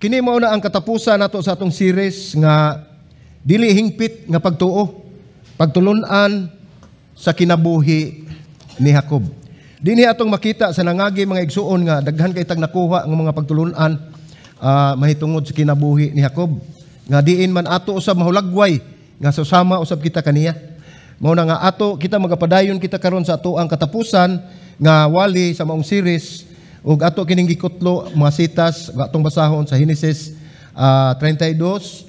Kini mao na ang katapusan nato sa atong series nga dili hingpit nga pagtuo, pagtulun-an sa kinabuhi ni Jacob. Dinhi atong makita sa nangagi, mga igsuon, nga daghan kay tag nakuha nga mga pagtulun-an mahitungod sa kinabuhi ni Jacob nga diin man ato usab mahulagway nga susama usab kita kaniya. Mao na nga ato kita magapadayon kita karon sa ato ang katapusan nga wali sa maong series ug ato kining gikutlo mga sitas atong basahon sa Henesis 32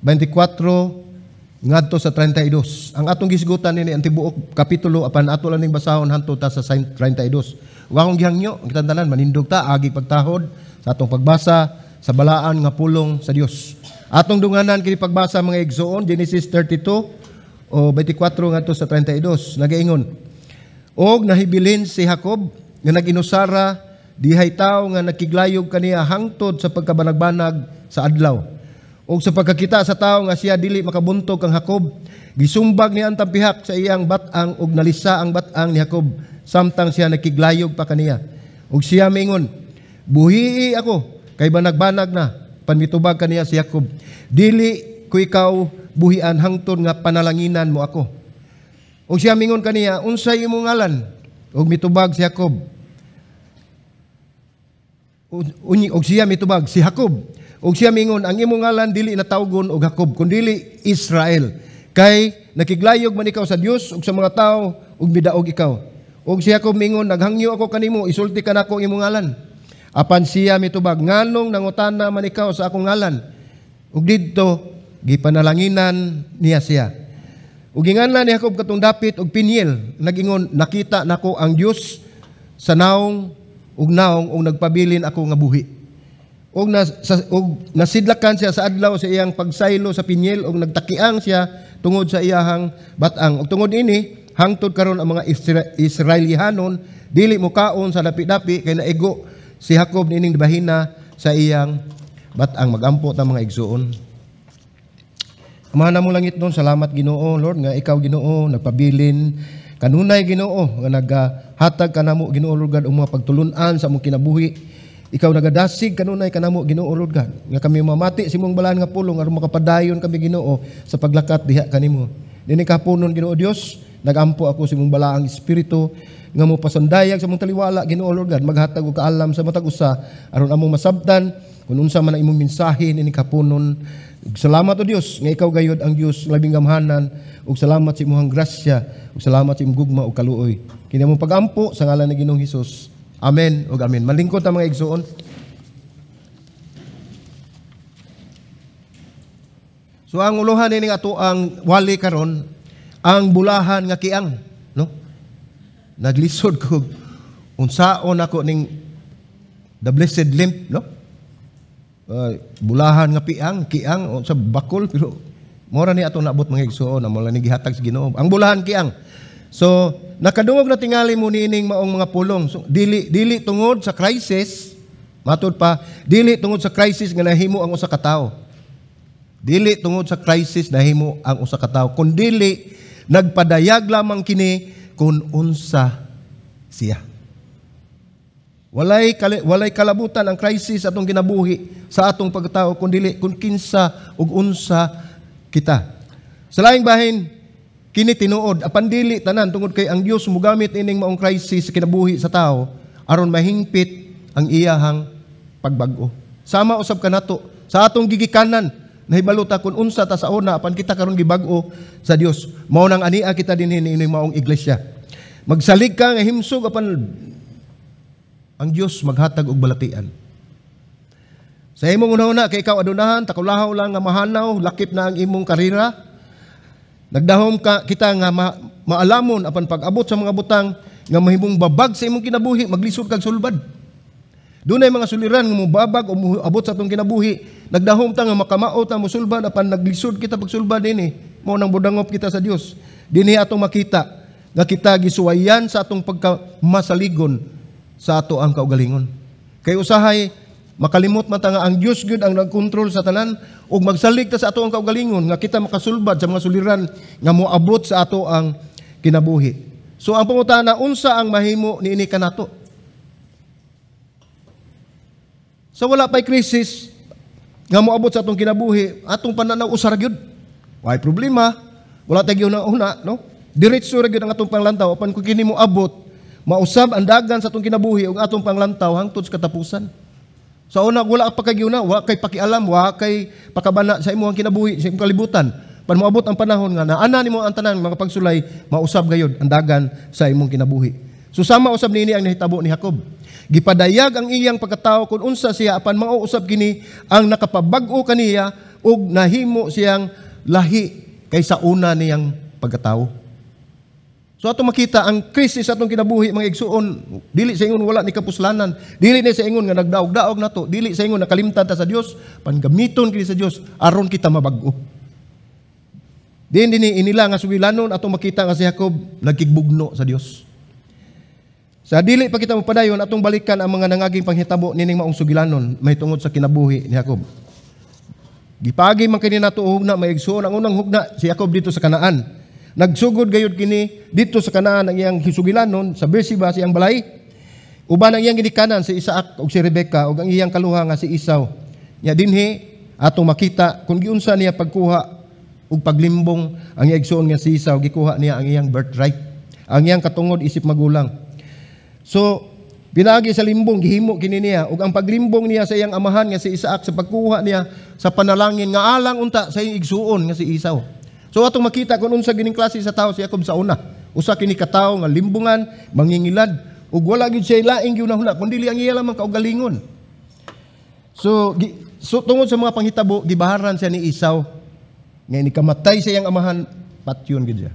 24 ngadto sa 32. Ang atong gisgutan nini ang tibuok kapitulo, apan ato lang ning basahon hantod ta sa 32. Ug akong gihangyo ang kitang tanan manindog ta agi pagtahod sa atong pagbasa sa balaan nga pulong sa Dios. Atong dunganan kini pagbasa, mga igsoon, Genesis 32 o 24 ngadto sa 32. Nagaingon, "Og nahibilin si Jacob nga nag-inusara dihay tawo nga nagkiglayog kaniya hangtod sa pagkabanag-banag sa adlaw. Og sa pagkakita sa tawo nga siya dili makabuntog kang Jacob, gisumbag niya ang tampihak sa iyang bat-ang ug nalisa ang bat-ang ni Jacob samtang siya nagkiglayog pa kaniya. Og siya mingon, 'Buhii ako kay banag-banag na.' Panmitubag kaniya si Jacob, 'Dili ko ikaw buhian hangtod nga panalanginan mo ako.' Og siya mingon kaniya, 'Unsay imong ngalan?' Og mitubag si Jacob, og siya mitubag, 'Si Jacob.' Og siya mingon, 'Ang imong ngalan dili na tawgon og Jacob, kundili Israel. Kay nakiglayog man ikaw sa Dios ug sa mga tawo ug midaog ikaw.' Og si Jacob mingon, 'Naghangyo ako kanimo, isulti kanako ang imong ngalan.' Apan siya mitubag, 'Nganong nangutana man ikaw sa akong ngalan?' Ug didto gipanalanginan niya siya. Ug ginganlan ni Jacob katong dapit og Peniel, nagingon, 'Nakita nako ang Dios sa naong ug naong ug nagpabilin ako nga buhi.' Og nasidlakan siya sa adlaw sa iyang pagsaylo sa Peniel ug nagtakiang siya tungod sa iyahang bat-ang. Ug tungod ini hangtod karon ang mga Israelihanon dili mokaon sa dapi-dapi kay naigo si Jacob niining bahina sa iyang bat-ang." Magampo ta, mga igsuon. Amahan namong langitnon, salamat Ginoo, Lord, nga ikaw, Ginoo, nagpabilin kanunay, Ginoo, nga naghatag kanamo, Ginoo Lord God, og mga pagtulunan sa among kinabuhi. Ikaw nagadasig kanunay kanamo, Ginoo Lord God, nga kami mamati sa imong balaan nga pulong aron makapadayon kami, Ginoo, sa paglakat diha kanimo. Dinhi kahaponon, Ginoo Dios, nagampo ako sa imong balaang espiritu nga mo pasundayag sa imong taliwala, Ginoo Lord God, maghatag og kaalam sa matag usa aron among masabtan kung unsa man ang imong mensahe nining kahaponon. Salamat o Dios nga ikaw gayud ang Dios labing gamhanan, ug salamat sa imong grasya ug salamat sa imong gugma ug kaluoy. Kini among pagampo sa ngalan ni Ginoong Hesus. Amen ug amen. Malingkod ta, mga igsuon. So ang uluhan nining ato ang wali karon, ang bulahan nga kiang, no? Naglisod ko unsaon ako ning the blessed limp, no? Bulahan nga piang, kiang o sa bakol, pero mora ni atong naabot, mga igsuon, na mo ni gihatag sa Ginoo. Ang bulahan kiang. So nakadungog na tingali mo niining maong mga pulong. So, dili dili tungod sa crisis, matud pa, dili tungod sa crisis nga nahimo ang usa ka tawo. Dili tungod sa crisis nahimo ang usa ka tawo, kundili nagpadayag lamang kini kung unsa siya. Walay kalabutan ang crisis atong kinabuhi sa atong pagkatao kun dili kung kinsa ug unsa kita. Sa laing bahin, kini tinuod apan dili tanan, tungod kay ang Dios mugamit ining maong crisis sa kinabuhi sa tao aron mahingpit ang iyahang pagbag-o. Sama usab kanato sa atong gigikanan, nahibalo ta kung unsa ta sa una, apan kita karon gibag-o sa Dios. Mao nang ania kita dinhi niining maong iglesia. Magsalig ka nga himsog, apan ang Dios maghatag og balatian. Sa imong una-una kay ikaw adunahan, takulahaw lang nga mahanaw, lakip na ang imong karera. Nagdahom ka kita nga maalamon, apan pag-abot sa mga butang nga mahimong babag sa imong kinabuhi, maglisod kag sulbad. Dunay mga suliran nga mobabag o moabot sa atong kinabuhi. Nagdahom ta nga makamao ta mosulbad, apan naglisod kita pagsulbad dinhi. Mao nang budangop kita sa Dios. Dinhi atong makita nga kita gisuwayan sa atong pagkamasaligon sa ato ang kaugalingon. Kay usahay makalimot man ta nga ang Dios gyud ang nagkontrol sa tanan ug magsalig ta sa ato ang kaugalingon nga kita makasulbad sa mga suliran nga moabot sa ato ang kinabuhi. So ang pangutana, unsa ang mahimo niini kanato? Sa wala pa'y krisis, nga moabot sa atong kinabuhi, atong pananaw usa ra gyud. Way problema, wala tay una, no? Diretso ra gyud ang atong panglantaw. Apan kung kini moabot, mausab ang dagan sa atong kinabuhi ug atong panglantaw hangtod sa katapusan. Sa una wala pa kay giuna, wa kay pakialam, wa kay pakabana sa imong kinabuhi, sa imong kalibutan. Pan moabot ang panahon nga naana nimo ang tanan mga pagsulay, mausab gayud ang dagan sa imong kinabuhi. So sama usab niini ang nahitabo ni Jacob. Gipadayag ang iyang pagkatao kung unsa siya, apan mao usab kini ang nakapabag-o kaniya ug nahimo siyang lahi kaysa una niyang pagkatao. So ato makita ang krisis atong kinabuhi, mga igsuon, dili sa ingon wala ni kapuslanan, dili ni sa ingon nga nagdaog-daog nato, dili sa ingon nakalimtan ta sa Dios, pangamiton kini sa Dios aron kita mabag-o. Din dinhi inila nga sugilanon, atong makita nga si Jacob nagkigbugno sa Dios. Sa dili pa kita mopadayon, atong balikan ang mga nangaging panghitabo nining maong sugilanon mahitungod sa kinabuhi ni Jacob. Gipagi man kini nato hugna, mga igsuon. Ang unang hugna, si Jacob dito sa Kanaan. Nagsugod gayud kini dito sa Kanaan ang iyang hisugilanon sa Beersheba, siyang balay. Uban ang iyang ginikanan si Isaac ug si Rebeka ug ang iyang kaluha nga si Esau. Nya dinhi atong makita kung giunsa niya pagkuha ug paglimbong ang iyang igsuon nga si Esau. Gikuha niya ang iyang birthright, ang iyang katungod isip magulang. So pinaagi sa limbong gihimo kini niya, ug ang paglimbong niya sa iyang amahan nga si Isaac sa pagkuha niya sa panalangin nga alang unta sa iyang igsuon nga si Esau. So atong makita kung unsa gining klase sa tao si Jacob sa una. Usa kini ka tawo nga limbungan, mangingilad, ug wala gyud siya laing gihunahuna kundi ang iya lamang kaugalingon. So tungod sa mga panghitabo, gibaharan siya ni Esau nga ni kamatay sa iyang amahan, patyon gyud siya.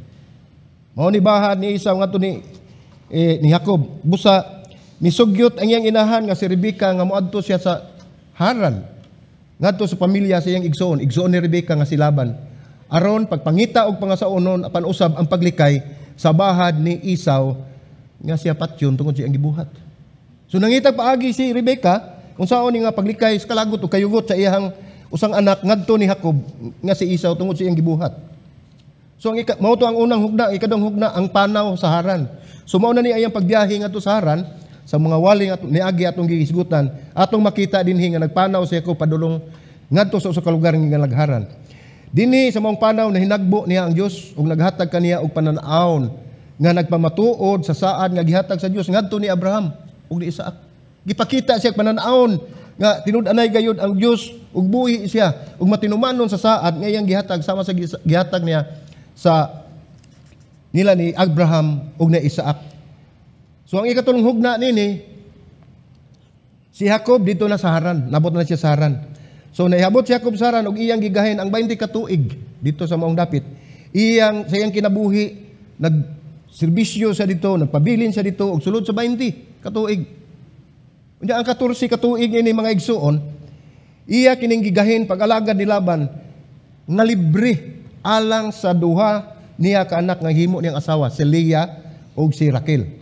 Mao ni bahad ni Esau ngadto ni Jacob. Busa misugyot ang iyang inahan nga si Rebecca nga moadto siya sa Haran, ngadto sa pamilya sa iyang igsoon, igsoon ni Rebecca nga si Laban, aron pagpangita og pangasaonon, apan usab ang paglikay sa bahad ni Esau nga siya patyon tungod sa iyang gibuhat. So nangita paagi si Rebecca unsaon ni nga paglikay sa kalagot o kayugot sa iyang usang anak ngadto ni Jacob nga si Esau tungod sa iyang gibuhat. So mao to ang unang hugna. Ikadong hugna, ang panaw sa Haran. So mao na ni iyang pagbiyahe ngadto sa Haran sa mga waling ato niagi atong gihisgutan, atong makita dinhi nga nagpanaw si Jacob padulong ngadto sa usa ka lugar nga nagharan. Dinhi sa maong panaw nahinagbo niya ang Dios ug naghatag kaniya og panan-awon nga nagpamatuod sa saad nga gihatag sa Dios ngadto ni Abraham ug ni Isaac. Gipakita siya panan-awon nga tinud-anay gayud ang Dios ug buhi siya ug matinumanon sa saad nga iyang gihatag sama sa gihatag niya sa nila ni Abraham ug ni Isaac. So ang ikatulong hugna nini, si Jacob dito na sa Haran, nabot na siya sa Haran. So naihabot si Jacob sa Haran ug iyang gigahin ang 20 ka tuig dito sa maong dapit. Iyang sa iyang kinabuhi nagserbisyo siya dito, nagpabilin siya dito og sulod sa 20 ka tuig. Unya ang 14 ka tuig ini, mga igsuon, iya kining gigahin pag-alagad ni Laban nga libre alang sa duha niya ka anak nga himo niyang asawa, si Leah ug si Raquel.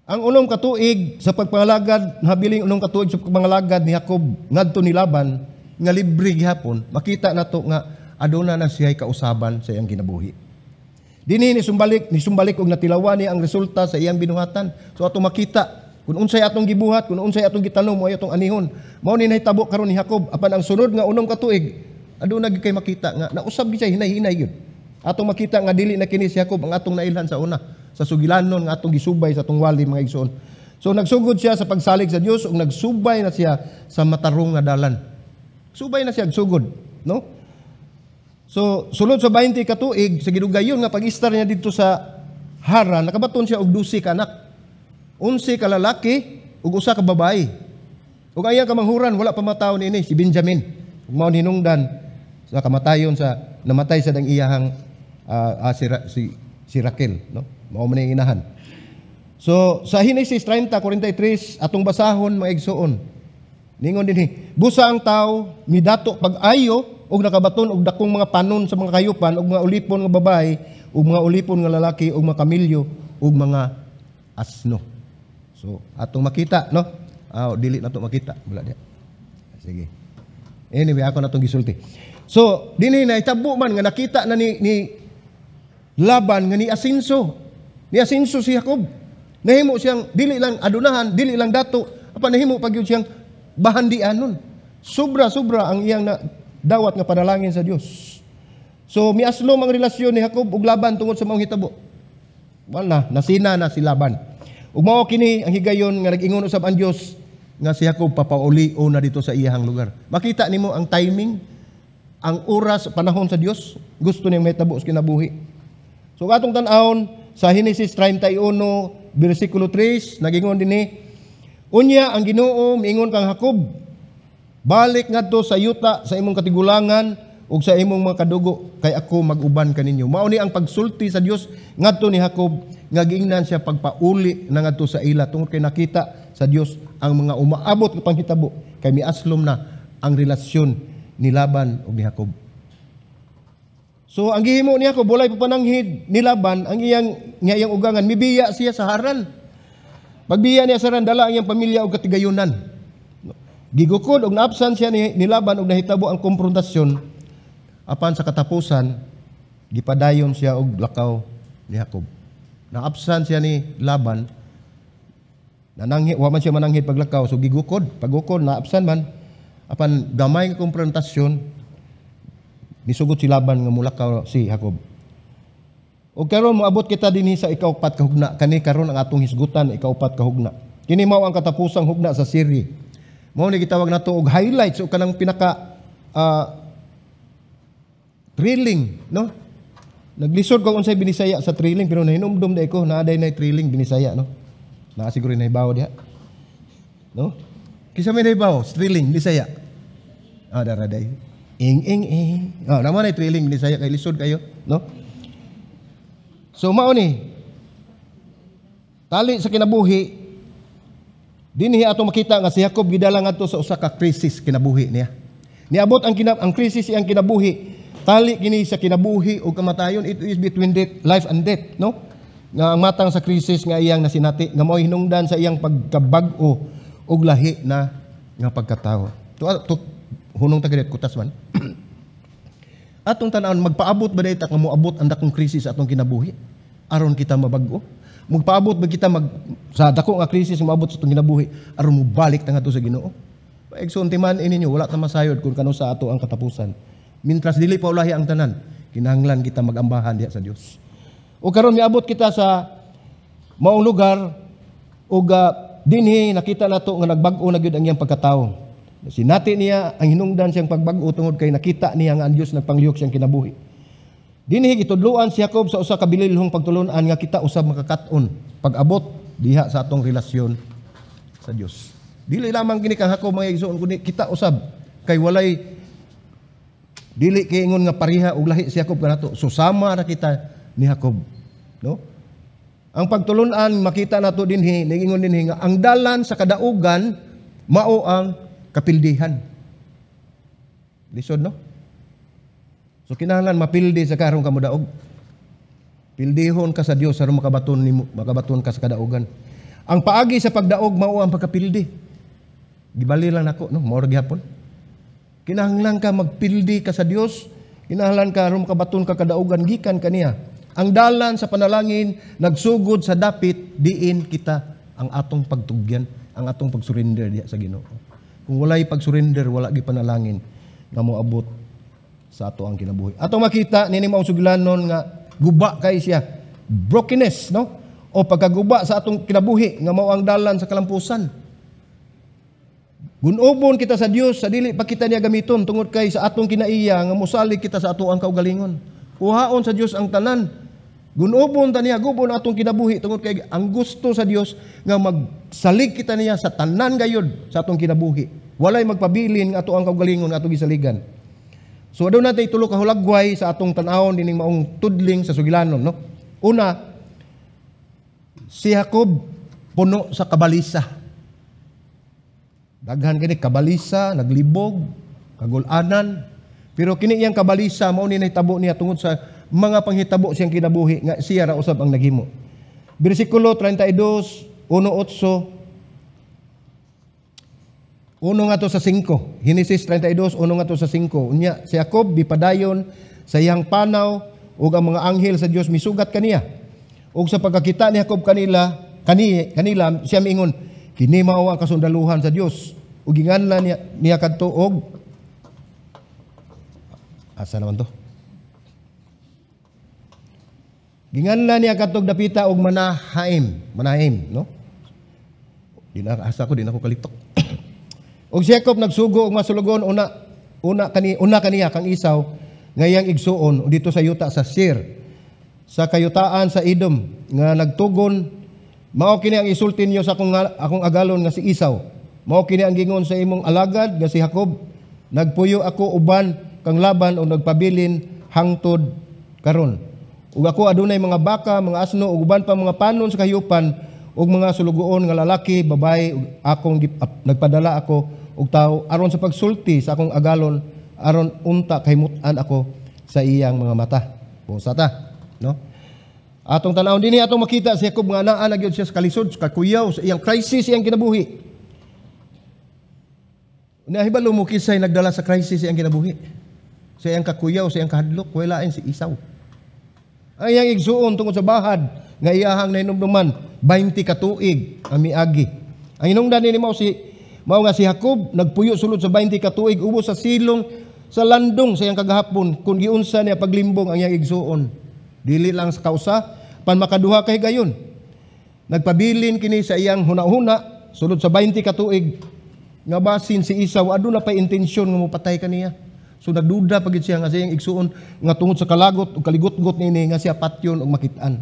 Ang 6 ka tuig sa pagpangalagad, nabiling 6 ka tuig sa pagpangalagad ni Jacob ngadto ni Laban nga libre gihapon, makita nato nga aduna na siya'y kausaban sa iyang kinabuhi. Dinhi ni sumbalik og natilawan niya ang resulta sa iyang binuhatan. So atong makita kung unsay atong gibuhat, kung unsay atong gitanom, mo atong anihon. Mao ni nahitabo karon ni Jacob. Apan ang sunod nga 6 ka tuig, aduna gyud kay makita nga nausab gyud siya hinay-hinay gyud. Atong makita nga dili na kini si Jacob ang atong nailhan sa una, sa sugilanon nga atong gisubay sa atong wali, mga igsoon. So nagsugod siya sa pagsalig sa Dios ug nagsubay na siya sa matarong nga dalan. Subay na siya sugod, no? So sulod sa 20 ka tuig sa gidugayon nga pag-istar niya dito sa Haran, nakabaton siya og 12 ka anak. 11 ka lalaki ug usa ka babae. Ug ang iyang kamanghuran wala pa matawo niini, si Benjamin. Ug mao hinungdan sa kamatayon sa namatay sa dang iyahang si Raquel, no? Mao man ang inahan. So sa Henesis 30:43 atong basahon, mga igsuon. Ningon dinhi, busa ang tao midato pag-ayo og nakabaton og dakong mga panon sa mga kayupan og mga ulipon nga babae ug mga ulipon nga lalaki ug mga kamilyo ug mga asno. So atong makita, no? Ah, dili na to makita, wala diya. Sige. Anyway, ako na tong gisulti. So dinhi na itabo man nga nakita na ni Laban nga ni asinso. Ni asinso si Jacob. Nahimo siyang dili lang adunahan, dili lang dato, apan nahimo pa gyud siyang bahandianon. Sobra-sobra ang iyang na, dawat nga panalangin sa Dios. So miaslom ang relasyon ni Jacob ug Laban tungod sa maong hitabo. Wala, nasina na si Laban. Ug mao kini ang higayon nga nag-ingon usab ang Dios nga si Jacob papauli na dito sa iyang lugar. Makita nimo ang timing, ang oras, panahon sa Dios, gusto niyang mahitabo sa kinabuhi. So atong tan-awon sa Henesis 31 bersikulo 3, nagingon dinhi, "Unya ang Ginoo miingon kang Jacob, balik ngadto sa yuta sa imong katigulangan ug sa imong mga kadugo, kay ako mag-uban kaninyo." Mao ni ang pagsulti sa Dios ngadto ni Jacob nga giingnan siya pagpauli na ngadto sa ila tungod kay nakita sa Dios ang mga umaabot nga panghitabo kay miaslom na ang relasyon ni Laban ug ni Jacob. So ang gihimo ni Jacob, walay papananghid ni Laban ang iyang nga iyang ugangan, mibiya siya sa Haran. Pagbiya niya sa Haran, dala ang iyang pamilya og katigayunan. Gigukod og naabsan siya ni Laban og nahitabo ang konfrontasyon. Apan sa katapusan, gipadayon siya og lakaw ni Jacob. Naabsan siya ni Laban, nananghi, wa man siya mananghid paglakaw, so gigukod, pagukod, naabsan man, apan gamay nga konfrontasyon, nisugot si Laban nga mulakaw si Jacob. O karon moabot kita dinhi sa ikaupat ka hugna, kani karon ang atong hisgutan, ikaupat ka hugna. Kini mao ang katapusang hugna sa serye. Mao ni gitawag nato og highlights o kanang pinaka thrilling, no? Naglisod ko unsay Binisaya sa thrilling, pero nahinumdum dai ko naa day na thrilling Binisaya, no? Naa siguro nahibaw diha. No? Kinsa may nahibaw, thrilling Binisaya. Ah, dara day. Ing ing ing. Oh, naman ay thrilling Binisaya kay lisod kayo, no? So mao ni tali sa kinabuhi dinhi ato makita nga si Jacob gidala ngadto sa usa ka krisis kinabuhi niya. Niabot ang krisis iyang kinabuhi. Tali kini sa kinabuhi o kamatayon, it is between death, life and death, no? Nga ang matang sa krisis nga iyang nasinati, nga mao'y hinungdan sa iyang pagkabag-o og lahi na nga pagkatawo. To hunong ta gid kutas man. Atong tan-awon, magpaabot ba dayta nga moabot ang dakong krisis sa atong kinabuhi aron kita mabag-o? Magpaabot ba kita sa dako nga krisis nga moabot sa atong kinabuhi aron mobalik ta ngadto sa Ginoo? Paigsoon, timan-i ninyo, wala ta masayod kung kano sa ato ang katapusan. Mintras dili pa ulahi ang tanan, kinahanglan kita magambahan diha sa Dios. O karon miabot kita sa maong lugar ug dinhi nakita nato nga nagbag-o na gyud ang iyang pagkatawo. Sinati niya ang hinungdan siyang pagbag-o tungod kay nakita niya nga ang Dios nagpanglihok siyang kinabuhi. Dinhi gitudloan si Jacob sa usa ka bililhong pagtulon-an nga kita usab makakat-on pag-abot diha sa atong relasyon sa Dios. Dili lamang kini kang Jacob, mga igsoon, kundi kita usab kay walay dili kay ingon nga pareha og lahi si Jacob kanato. So sama na kita ni Jacob, no? Ang pagtulun-an makita nato dinhi, ningingon dinhi nga ang dalan sa kadaugan mao ang kapildihan. Lisod, no? So kinahanglan mapildi sa karong kamudaog. Pildihon ka sa Dios aron makabaton nimo, makabaton ka sa kadaugan. Ang paagi sa pagdaog mao ang pagkapildi. Gibali lang nako, no, mao ra gihapon. Kinahanglan ka magpildi ka sa Dios, kinahanglan ka aron makabaton ka kadaugan gikan kaniya. Ang dalan sa panalangin nagsugod sa dapit diin kita ang atong pagtugyan, ang atong pagsurrender diha sa Ginoo. Kung walay pagsurrender, wala gi panalangin nga moabot sa ato ang kinabuhi. Atong makita nini mao sugilanon nga guba kay siya, brokenness, no? O pagkaguba sa atong kinabuhi nga mao ang dalan sa kalampusan. Gunobon kita sa Dios sa dili pa kita niya gamiton tungod kay sa atong kinaiya nga mosalig kita sa ato ang kaugalingon. Kuhaon sa Dios ang tanan. Gunobon ta niya, gubon atong kinabuhi tungod kay ang gusto sa Dios nga magsalig kita niya sa tanan gayud sa atong kinabuhi. Walay magpabilin nga ato ang kaugalingon nga atong gisaligan. So aduna natay tulo ka hulagway sa atong tan-awon dining maong tudling sa sugilanon, no? Una, si Jacob puno sa kabalisa. Daghan kini kabalisa, naglibog, kagulanan. Pero kini iyang kabalisa mao ni nahitabo niya tungod sa mga panghitabo siyang kinabuhi nga siya ra usab ang naghimo. Bersikulo 32, 1:8, 1 ngadto sa 5. Henesis 32, 1 ngadto sa 5. Unya, si Jacob bipadayon sa iyang panaw ug ang mga anghel sa Dios misugat kaniya. Ug sa pagkakita ni Jacob kanila siya miingon, kini mao ang kasundaluhan sa Dios. Ug ginganlan niya kadto og asa naman to? Ginganlan niya kadtog dapita og Manahaim, Manahaim, no? Di na asa ko, di na ko kalitok. Og si Jacob nagsugo og masulugon una kaniya kang Esau nga iyang igsuon dito sa yuta sa Seir, sa kayutaan sa Edom, nga nagtugon, mao kini ang isulti niyo sa akong agalon nga si Esau. Mao kini ang gingon sa imong alagad nga si Jacob, nagpuyo ako uban kang Laban og nagpabilin hangtod karon. Ug ako adunay mga baka, mga asno ug uban pa mga panon sa kahayupan ug mga sulugoon nga lalaki, babaye, ug akong nagpadala ako og tawo aron sa pagsulti sa akong agalon, aron unta kahimut-an ako sa iyang mga mata. Busa ta, no? Atong tan-awon dinhi, atong makita si Jacob nga naa na gyud siya sa kalisod, sa kakuyaw, sa iyang crisis, iyang kinabuhi. Nahibalo mo kinsay nagdala sa crisis iyang kinabuhi. Sa iyang kakuyaw, sa iyang kahadlok, way lain si Esau. Ang iyang igsuon tungod sa bahad nga iyahang nahinumduman 20 ka tuig ang miagi. Ang hinungdan nini mao nga si Jacob nagpuyo sulod sa 20 ka tuig ubos sa silong sa landong sa iyang kagahapon kung giunsa niya paglimbong ang iyang igsuon. Dili lang sa kausa pan makaduha kay gayon. Nagpabilin kini sa iyang hunahuna sulod sa 20 ka tuig nga basin si Esau aduna pay intensyon nga mopatay kaniya. So nagduda pagid siya nga sa iyang igsuon nga tungod sa kalagot ug kaligutgot niini nga siya patyon og makit-an.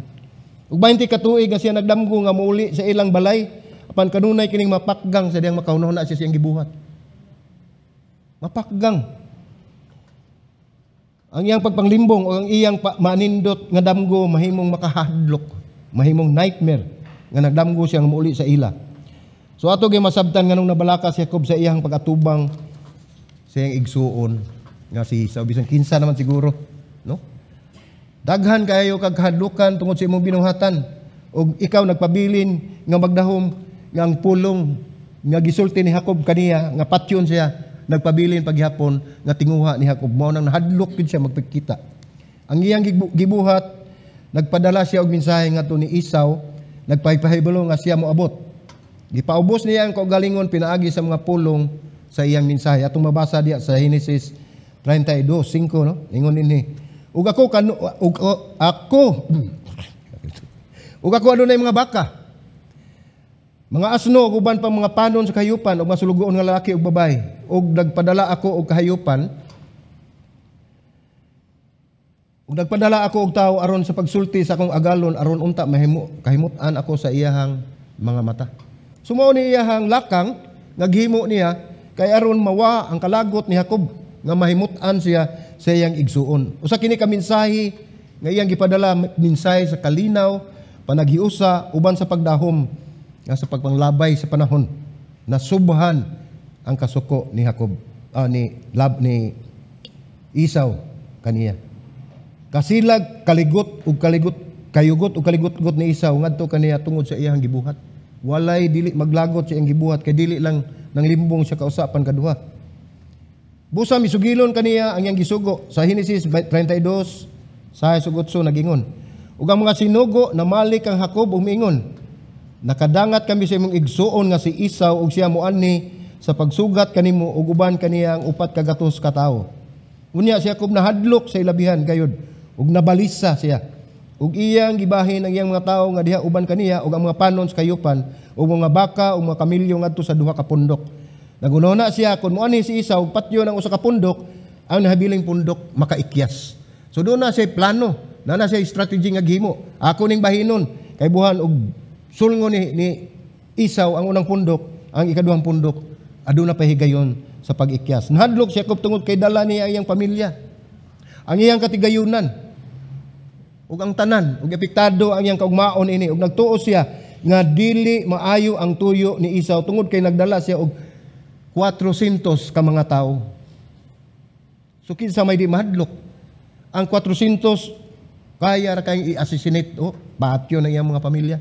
Ug 20 ka tuig nga siya nagdamgo nga mouli sa ilang balay apan kanunay kining mapakgang sa diyang makahunahuna siya sa iyang gibuhat. Mapakgang. Ang iyang pagpanglimbong o ang iyang manindot nga damgo mahimong makahadlok, mahimong nightmare nga nagdamgo siya nga mouli sa ila. So ato gyud masabtan nganong nabalaka si Jacob sa iyang pag-atubang sa iyang igsuon nga si Esau, bisan kinsa naman siguro, no? Daghan kayo kag kahadlukan tungod sa imong binuhatan ug ikaw nagpabilin nga magdahom nga ang pulong nga gisulti ni Jacob kaniya nga patyon siya, nagpabilin paghapon nga tinguha ni Jacob. Mao nang nahadlok gid siya magpagkita. Ang iyang gibuhat, nagpadala siya og mensahe ngadto ni Esau, nagpahibalo nga siya moabot. Gipaubos niya ang kaugalingon pinaagi sa mga pulong sa iyang mensahe. Atong mabasa diya sa Genesis 32:5, no? Ingon dinhi. Ug ako kanu, ug ako ug ako adunay mga baka, mga asno ug uban pang mga panon sa kahayupan ug masulugoon nga lalaki ug babaye. Ug nagpadala ako og kahayupan ug nagpadala ako og tawo aron sa pagsulti sa akong agalon aron unta kahimut-an ako sa iyahang mga mata. Sumao ni iyahang lakang nga gihimo niya kay aron mawa ang kalagot ni Jacob nga mahimut-an siya sa iyang igsuon. Usa kini ka mensahe nga iyang gipadala, mensahe sa kalinaw, panaghiusa uban sa pagdahom nga sa pagpanglabay sa panahon nasubhan ang kasuko ni Jacob, ni Esau kaniya. Kasilag kaligot ug kaligot kayugot ug kaligotgot ni Esau ngadto kaniya tungod sa iyang gibuhat. Walay dili maglagot sa iyang gibuhat kay dili lang nanglimbong siya kausapan kaduha. Busa misugilon kaniya ang iyang gisugo sa Genesis 32 sa 8 nagingon. Ug ang mga sinugo namalik kang Jacob ug miingon, nakadangat kami sa imong igsuon nga si Esau ug siya moanhi sa pagsugat kanimo ug uban kaniya ang 400 ka tawo. Unya si Jacob nahadlok sa ilabihan gayud ug nabalisa siya. Ug iyang gibahin ang iyang mga tawo nga diha uban kaniya ug ang mga panon sa kayupan ug mga baka ug mga kamilyo ngadto sa 2 ka pundok. Nagunona siya kun moanhi si Esau patyon ang 1 ka pundok, ang nahabiling pundok makaikyas. So doon na siya plano, na siya strategy nga gihimo. Ako ning bahinon kay buhan og sulngo ni Esau ang unang pundok, ang ikaduhang pundok aduna pa higayon sa pag-ikyas. Nahadlok si Jacob tungod kay dala niya ang iyang pamilya, ang iyang katigayunan ug ang tanan, ug epektado ang iyang kaugmaon ini, ug nagtuo siya nga dili maayo ang tuyo ni Esau tungod kay nagdala siya og 400 ka mga tawo. So kinsa may di mahadlok? Ang 400 kaya ra kayong i-assassinate o patyo ng iyang mga pamilya.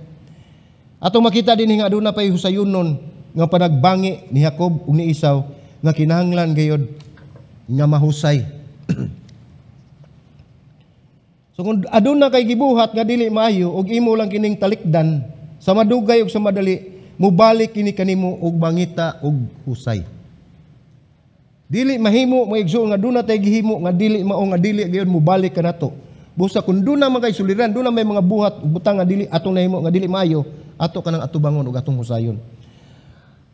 Atong makita din nga aduna pay husayunon nga panagbangi ni Jacob ug ni Esau nga kinahanglan gayod nga mahusay. So kung aduna kay gibuhat nga dili maayo ug imo lang kining talikdan sa madugay ug sa madali, mubalik kini kanimo og mangita og husay. Dili mahimo, mga igsoon, nga duna tay gihimo nga dili mao, nga dili gayud mobalik kanato. Busa kung duna man kay suliran, duna may mga buhat butang nga dili atong nahimo nga dili maayo, ato kanang atubangon ug atong husayon.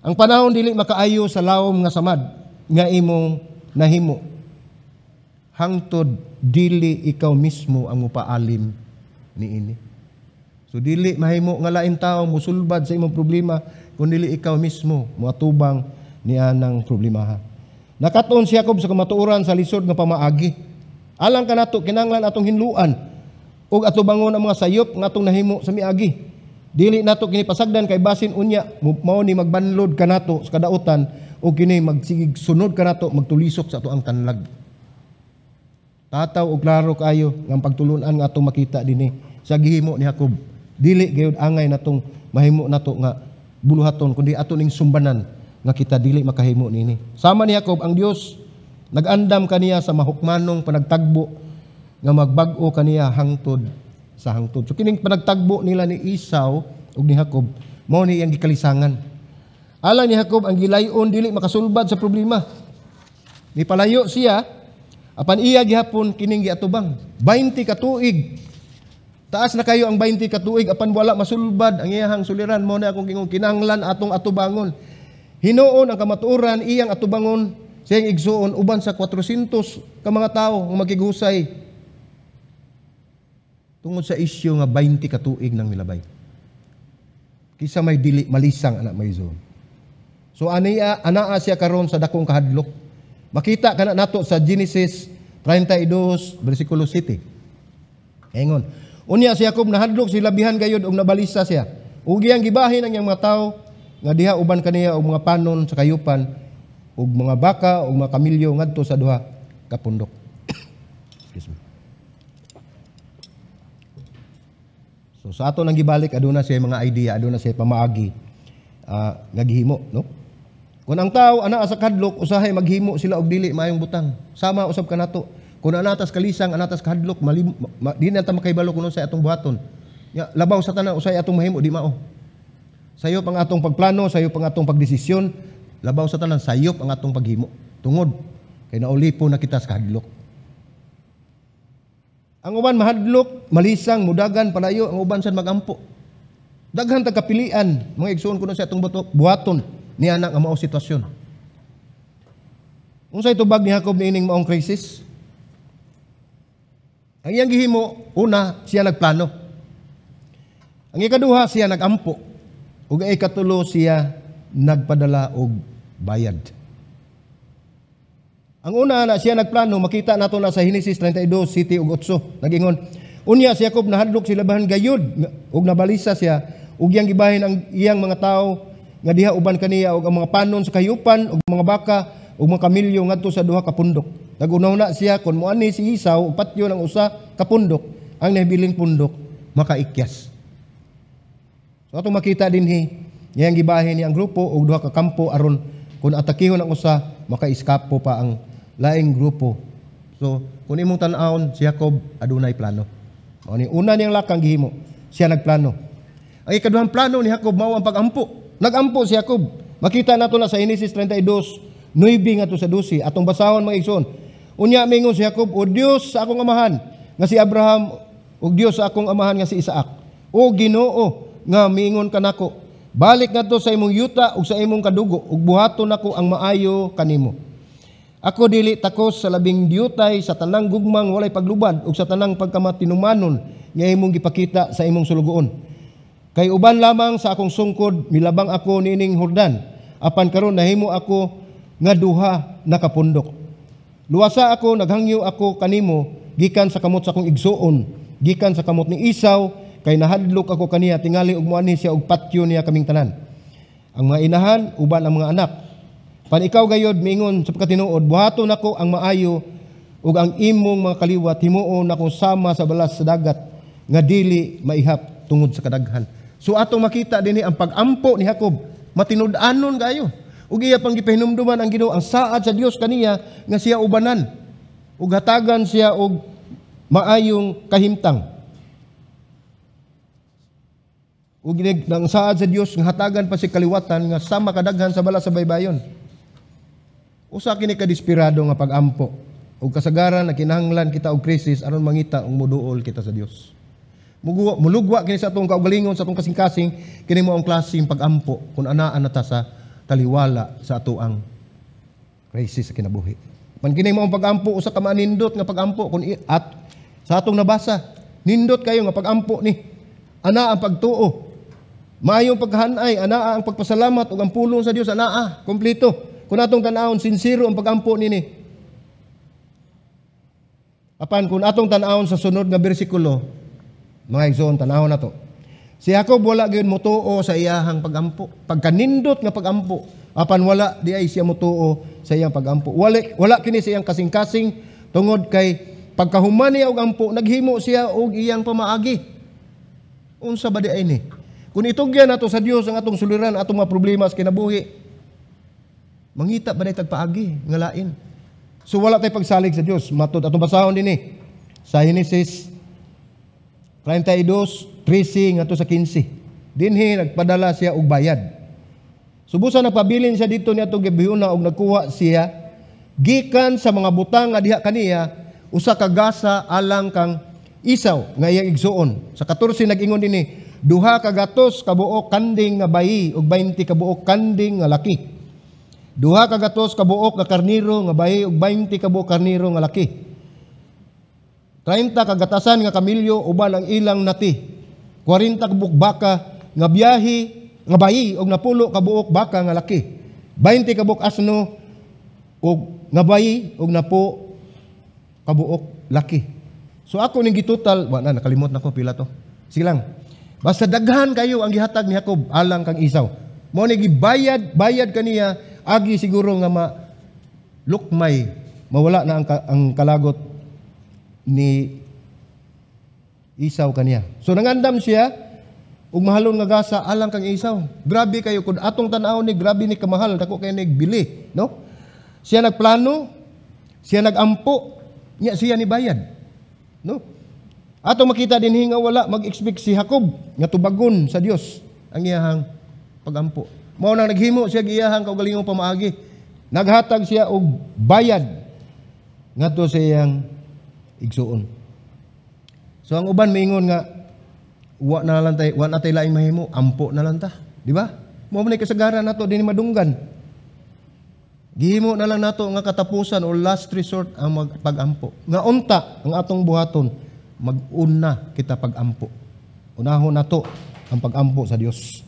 Ang panahon dili makaayo sa lawom nga samad nga imong nahimo hangtod dili ikaw mismo ang mupaalim niini. So dili mahimo nga lain tao musulbad sa imong problema kun dili ikaw mismo moatubang nianang problemaha. Nakatuon si Jacob sa kamatuoran sa lisod nga pamaagi. Alang kanato, kinahanglan atong hinluan ug atubangon ang mga sayop nga atong nahimo sa miagi. Dili nato kini pasagdan kay basin unya mao ni magbanlod kanato sa kadautan ug kini magsigig sunod kanato magtulisok sa ato ang tanlag. Tataw og klaro kaayo nga pagtulunan nga atong makita dinhi sa gihimo ni Jacob. Dili gayud angay natong mahimo nato nga buluhaton kundi ato ning sumbanan nga kita dili makahimo niini. Sama ni Jacob, ang Dios nag-andam kaniya sa mahukmanong panagtagbo nga magbag-o kaniya hangtod sa hangtod. So kining panagtagbo nila ni Esau ug ni Jacob mao ni iyang gikalisangan. Alang ni Jacob, ang gilayon dili makasulbad sa problema. Nipalayo siya apan iya gihapon kining giatubang. 20 ka tuig. Taas na kayo ang 20 ka tuig apan wala masulbad ang iyahang suliran. Mao na akong gingon, kinahanglan atong atubangon. Hinuon ang kamatuoran iyang atubangon sa iyang igsuon uban sa 400 ka mga tawo nga makighusay tungod sa isyu nga 20 ka tuig nang milabay. Kisa may dili malisang anak may zone. So aniya anaa siya karon sa dakong kahadlok. Makita kana nato sa Genesis 32 versikulo 7. Ingon, unya si Jacob nahadlok si labihan gayud og nabalisa siya. Ug iyang gibahin ang iyang mga tawo nga diha uban kaniya og mga panon sa kayupan ug mga baka ug mga kamilyo ngadto sa duha ka pundok. Excuse me. So sa ato nang gibalik, aduna siya mga idea, aduna siya pamaagi nga gihimo, no? Kung ang tao ana sa kadlok, usahay maghimo sila og dili maayong butang. Sama usab kanato. Kung anatas kalisang, anatas kahadlok, di na ta makahibalo kun unsay atong buhaton. Ya, labaw sa tanan usahay atong mahimo di mao. Sayop ang atong pagplano, sayop ang atong pagdesisyon, labaw sa tanan sayop ang atong paghimo. Tungod kay naulipo na kita sa kahadlok. Ang uban mahadlok, malisang, mudagan, palayo, ang uban sad magampo. Daghan tag kapilian, mga igsuon kuno sa atong buhaton niya na nga mao sitwasyon. Unsay tubag ni Jacob niining maong krisis? Ang iyang gihimo, una, siya nagplano. Ang ikaduha, siya nagampo. Ug ang ikatulo, siya nagpadala og bayad. Ang una na siya nagplano, makita nato na sa Genesis 32, 7 ug 8. Nagingon, unya si Jacob nahadlok sila bahan gayud ug nabalisa siya ug iyang gibahin ang iyang mga tawo nga diha uban kaniya og ang mga panon sa kayupan ug mga baka ug mga kamilyo ngadto sa duha ka pundok. Nagunaw na siya kon moani si Esau ug patyo ng usa ka pundok, ang nahibiling pundok makaikyas. So atong makita dinhi iyang gibahin ni ang grupo og duha ka kampo aron kun atakihon ang usa makaiskapo pa ang laing grupo. So kung imong tan-awon si Jacob adunay plano. Mao ni una niyang lakang gihimo, siya nagplano. Ang ikaduhang plano ni Jacob mao ang pag-ampo. Nagampo si Jacob. Makita nato na sa Genesis 32, 9 ngadto sa 12. Atong basahon mga igsoon. Unya mingon si Jacob, o Dios sa akong amahan nga si Abraham ug Dios sa akong amahan nga si Isaac. O Ginoo nga miingon kanako, balik ngadto sa imong yuta ug sa imong kadugo ug buhaton nako ang maayo kanimo. Ako dili takos sa labing diyutay sa tanang gugmang walay paglubad ug sa tanang pagkamatinumanon nga imong gipakita sa imong sulugoon. Kay uban lamang sa akong sungkod milabang ako niining Jordan, apan karon nahimo ako nga duha na kapundok. Luwasa ako, naghangyo ako kanimo gikan sa kamot sa akong igsuon, gikan sa kamot ni Esau, kay nahadlok ako kaniya tingali og moanhi siya og patyo niya kaming tanan. Ang mga inahan uban ang mga anak. Pan ikaw gayod miingon sa pagkatinuod, buhaton nako ang maayo ug ang imong mga kaliwat himuon nako sama sa balas sa dagat nga dili maihap tungod sa kadaghan. So atong makita dinhi ang pag-ampo ni Jacob, matinud-anon kayo. Ug iya pang gipahinumduman ang Ginoo ang saad sa Dios kaniya nga siya ubanan ug hatagan siya og maayong kahimtang. Ug nang saad sa Dios nga hatagan pa si kaliwatan nga sama kadaghan sa balas sa baybayon. Usa kini ka desperado nga pagampo. Ug kasagaran nagkinahanglan kita og krisis aron mangita ug moduol kita sa Dios. Mulugwa kini sa atong kaugalingon, sa atong kasing-kasing, kini mo ang klaseng pagampo kung anaa na ta sa taliwala sa ato ang krisis sa kinabuhi. Pan kini mo ang pagampo, usa ka manindot nga pagampo kung at sa atong nabasa, nindot kayo nga pagampo ni. Ana ang pagtuo. Maayong paghanay, anaa ang pagpasalamat ug ang pulong sa Dios anaa kompleto. Kung atong tan-awon, sinsero ang pagampo nini. Apan kung atong tan-awon sa sunod nga bersikulo, mga igsoon, tan-awon nato. Si Jacob wala gyud motuo sa iyahang pagampo. Pagkanindot nga pagampo, apan wala di ay siya motuo sa iyang pagampo. Wala kini sa iyang kasing-kasing tungod kay pagkahuman niya og ampo, naghimo siya og iyang pamaagi. Unsa ba di ay ni? Kung itugyan nato sa Dios ang atong suliran, atong mga problema sa kinabuhi, mangita ba tag paagi nga lain? So wala tay pagsalig sa Dios. Matud atong basahon dinhi sa Genesis 32:13 ngadto sa 15. Dinhi nagpadala siya og bayad. Subusan nagpabilin siya dito niya atong gibihuna og nagkuha siya gikan sa mga butang nga diha kaniya usa ka gasa alang kang Esau nga iyang igsuon. Sa 14 nag-ingon dinhi, 200 ka buok kanding nga bayi ug 20 ka buok kanding nga laki. 200 ka buok nga karniro nga bayi ug 20 ka buok karniro nga laki. 30 kagatasan nga kamilyo uban ang ilang nati. 40 ka buok baka nga biyahi nga bayi ug 10 ka buok baka nga laki. 20 ka buok asno ug nga bayi ug 10 ka buok laki. So ako ning gitotal, wa na nakalimot nako pila to. Sige lang. Basta daghan kayo ang gihatag ni Jacob alang kang Esau. Mao ni gibayad bayad kaniya agi siguro nga ma lukmay mawala na ang kalagot ni Esau kaniya. So nangandam siya og mahalon nga gasa alang kang Esau. Grabe kayo kun atong tan-awon ni, grabe ni kamahal, dako kay bili, no? Siya nagplano, siya nagampo, nya siya ni bayad. No? Ato makita dinhi nga wala mag-expect si Jacob nga tubagon sa Dios ang iyahang pagampo. Mao nang naghimo siya iyahang kaugalingong pamaagi. Naghatag siya og bayad ngadto sa iyang igsuon. So ang uban miingon nga wa na lang tay, wa na tay laing mahimo, ampo na lang ta, di ba? Mao man kasagaran nato dinhi madunggan. Gihimo na lang nato nga katapusan o last resort ang pag-ampo. Nga unta ang atong buhaton, mag-una kita pag-ampo. Unahon nato ang pag-ampo sa Dios.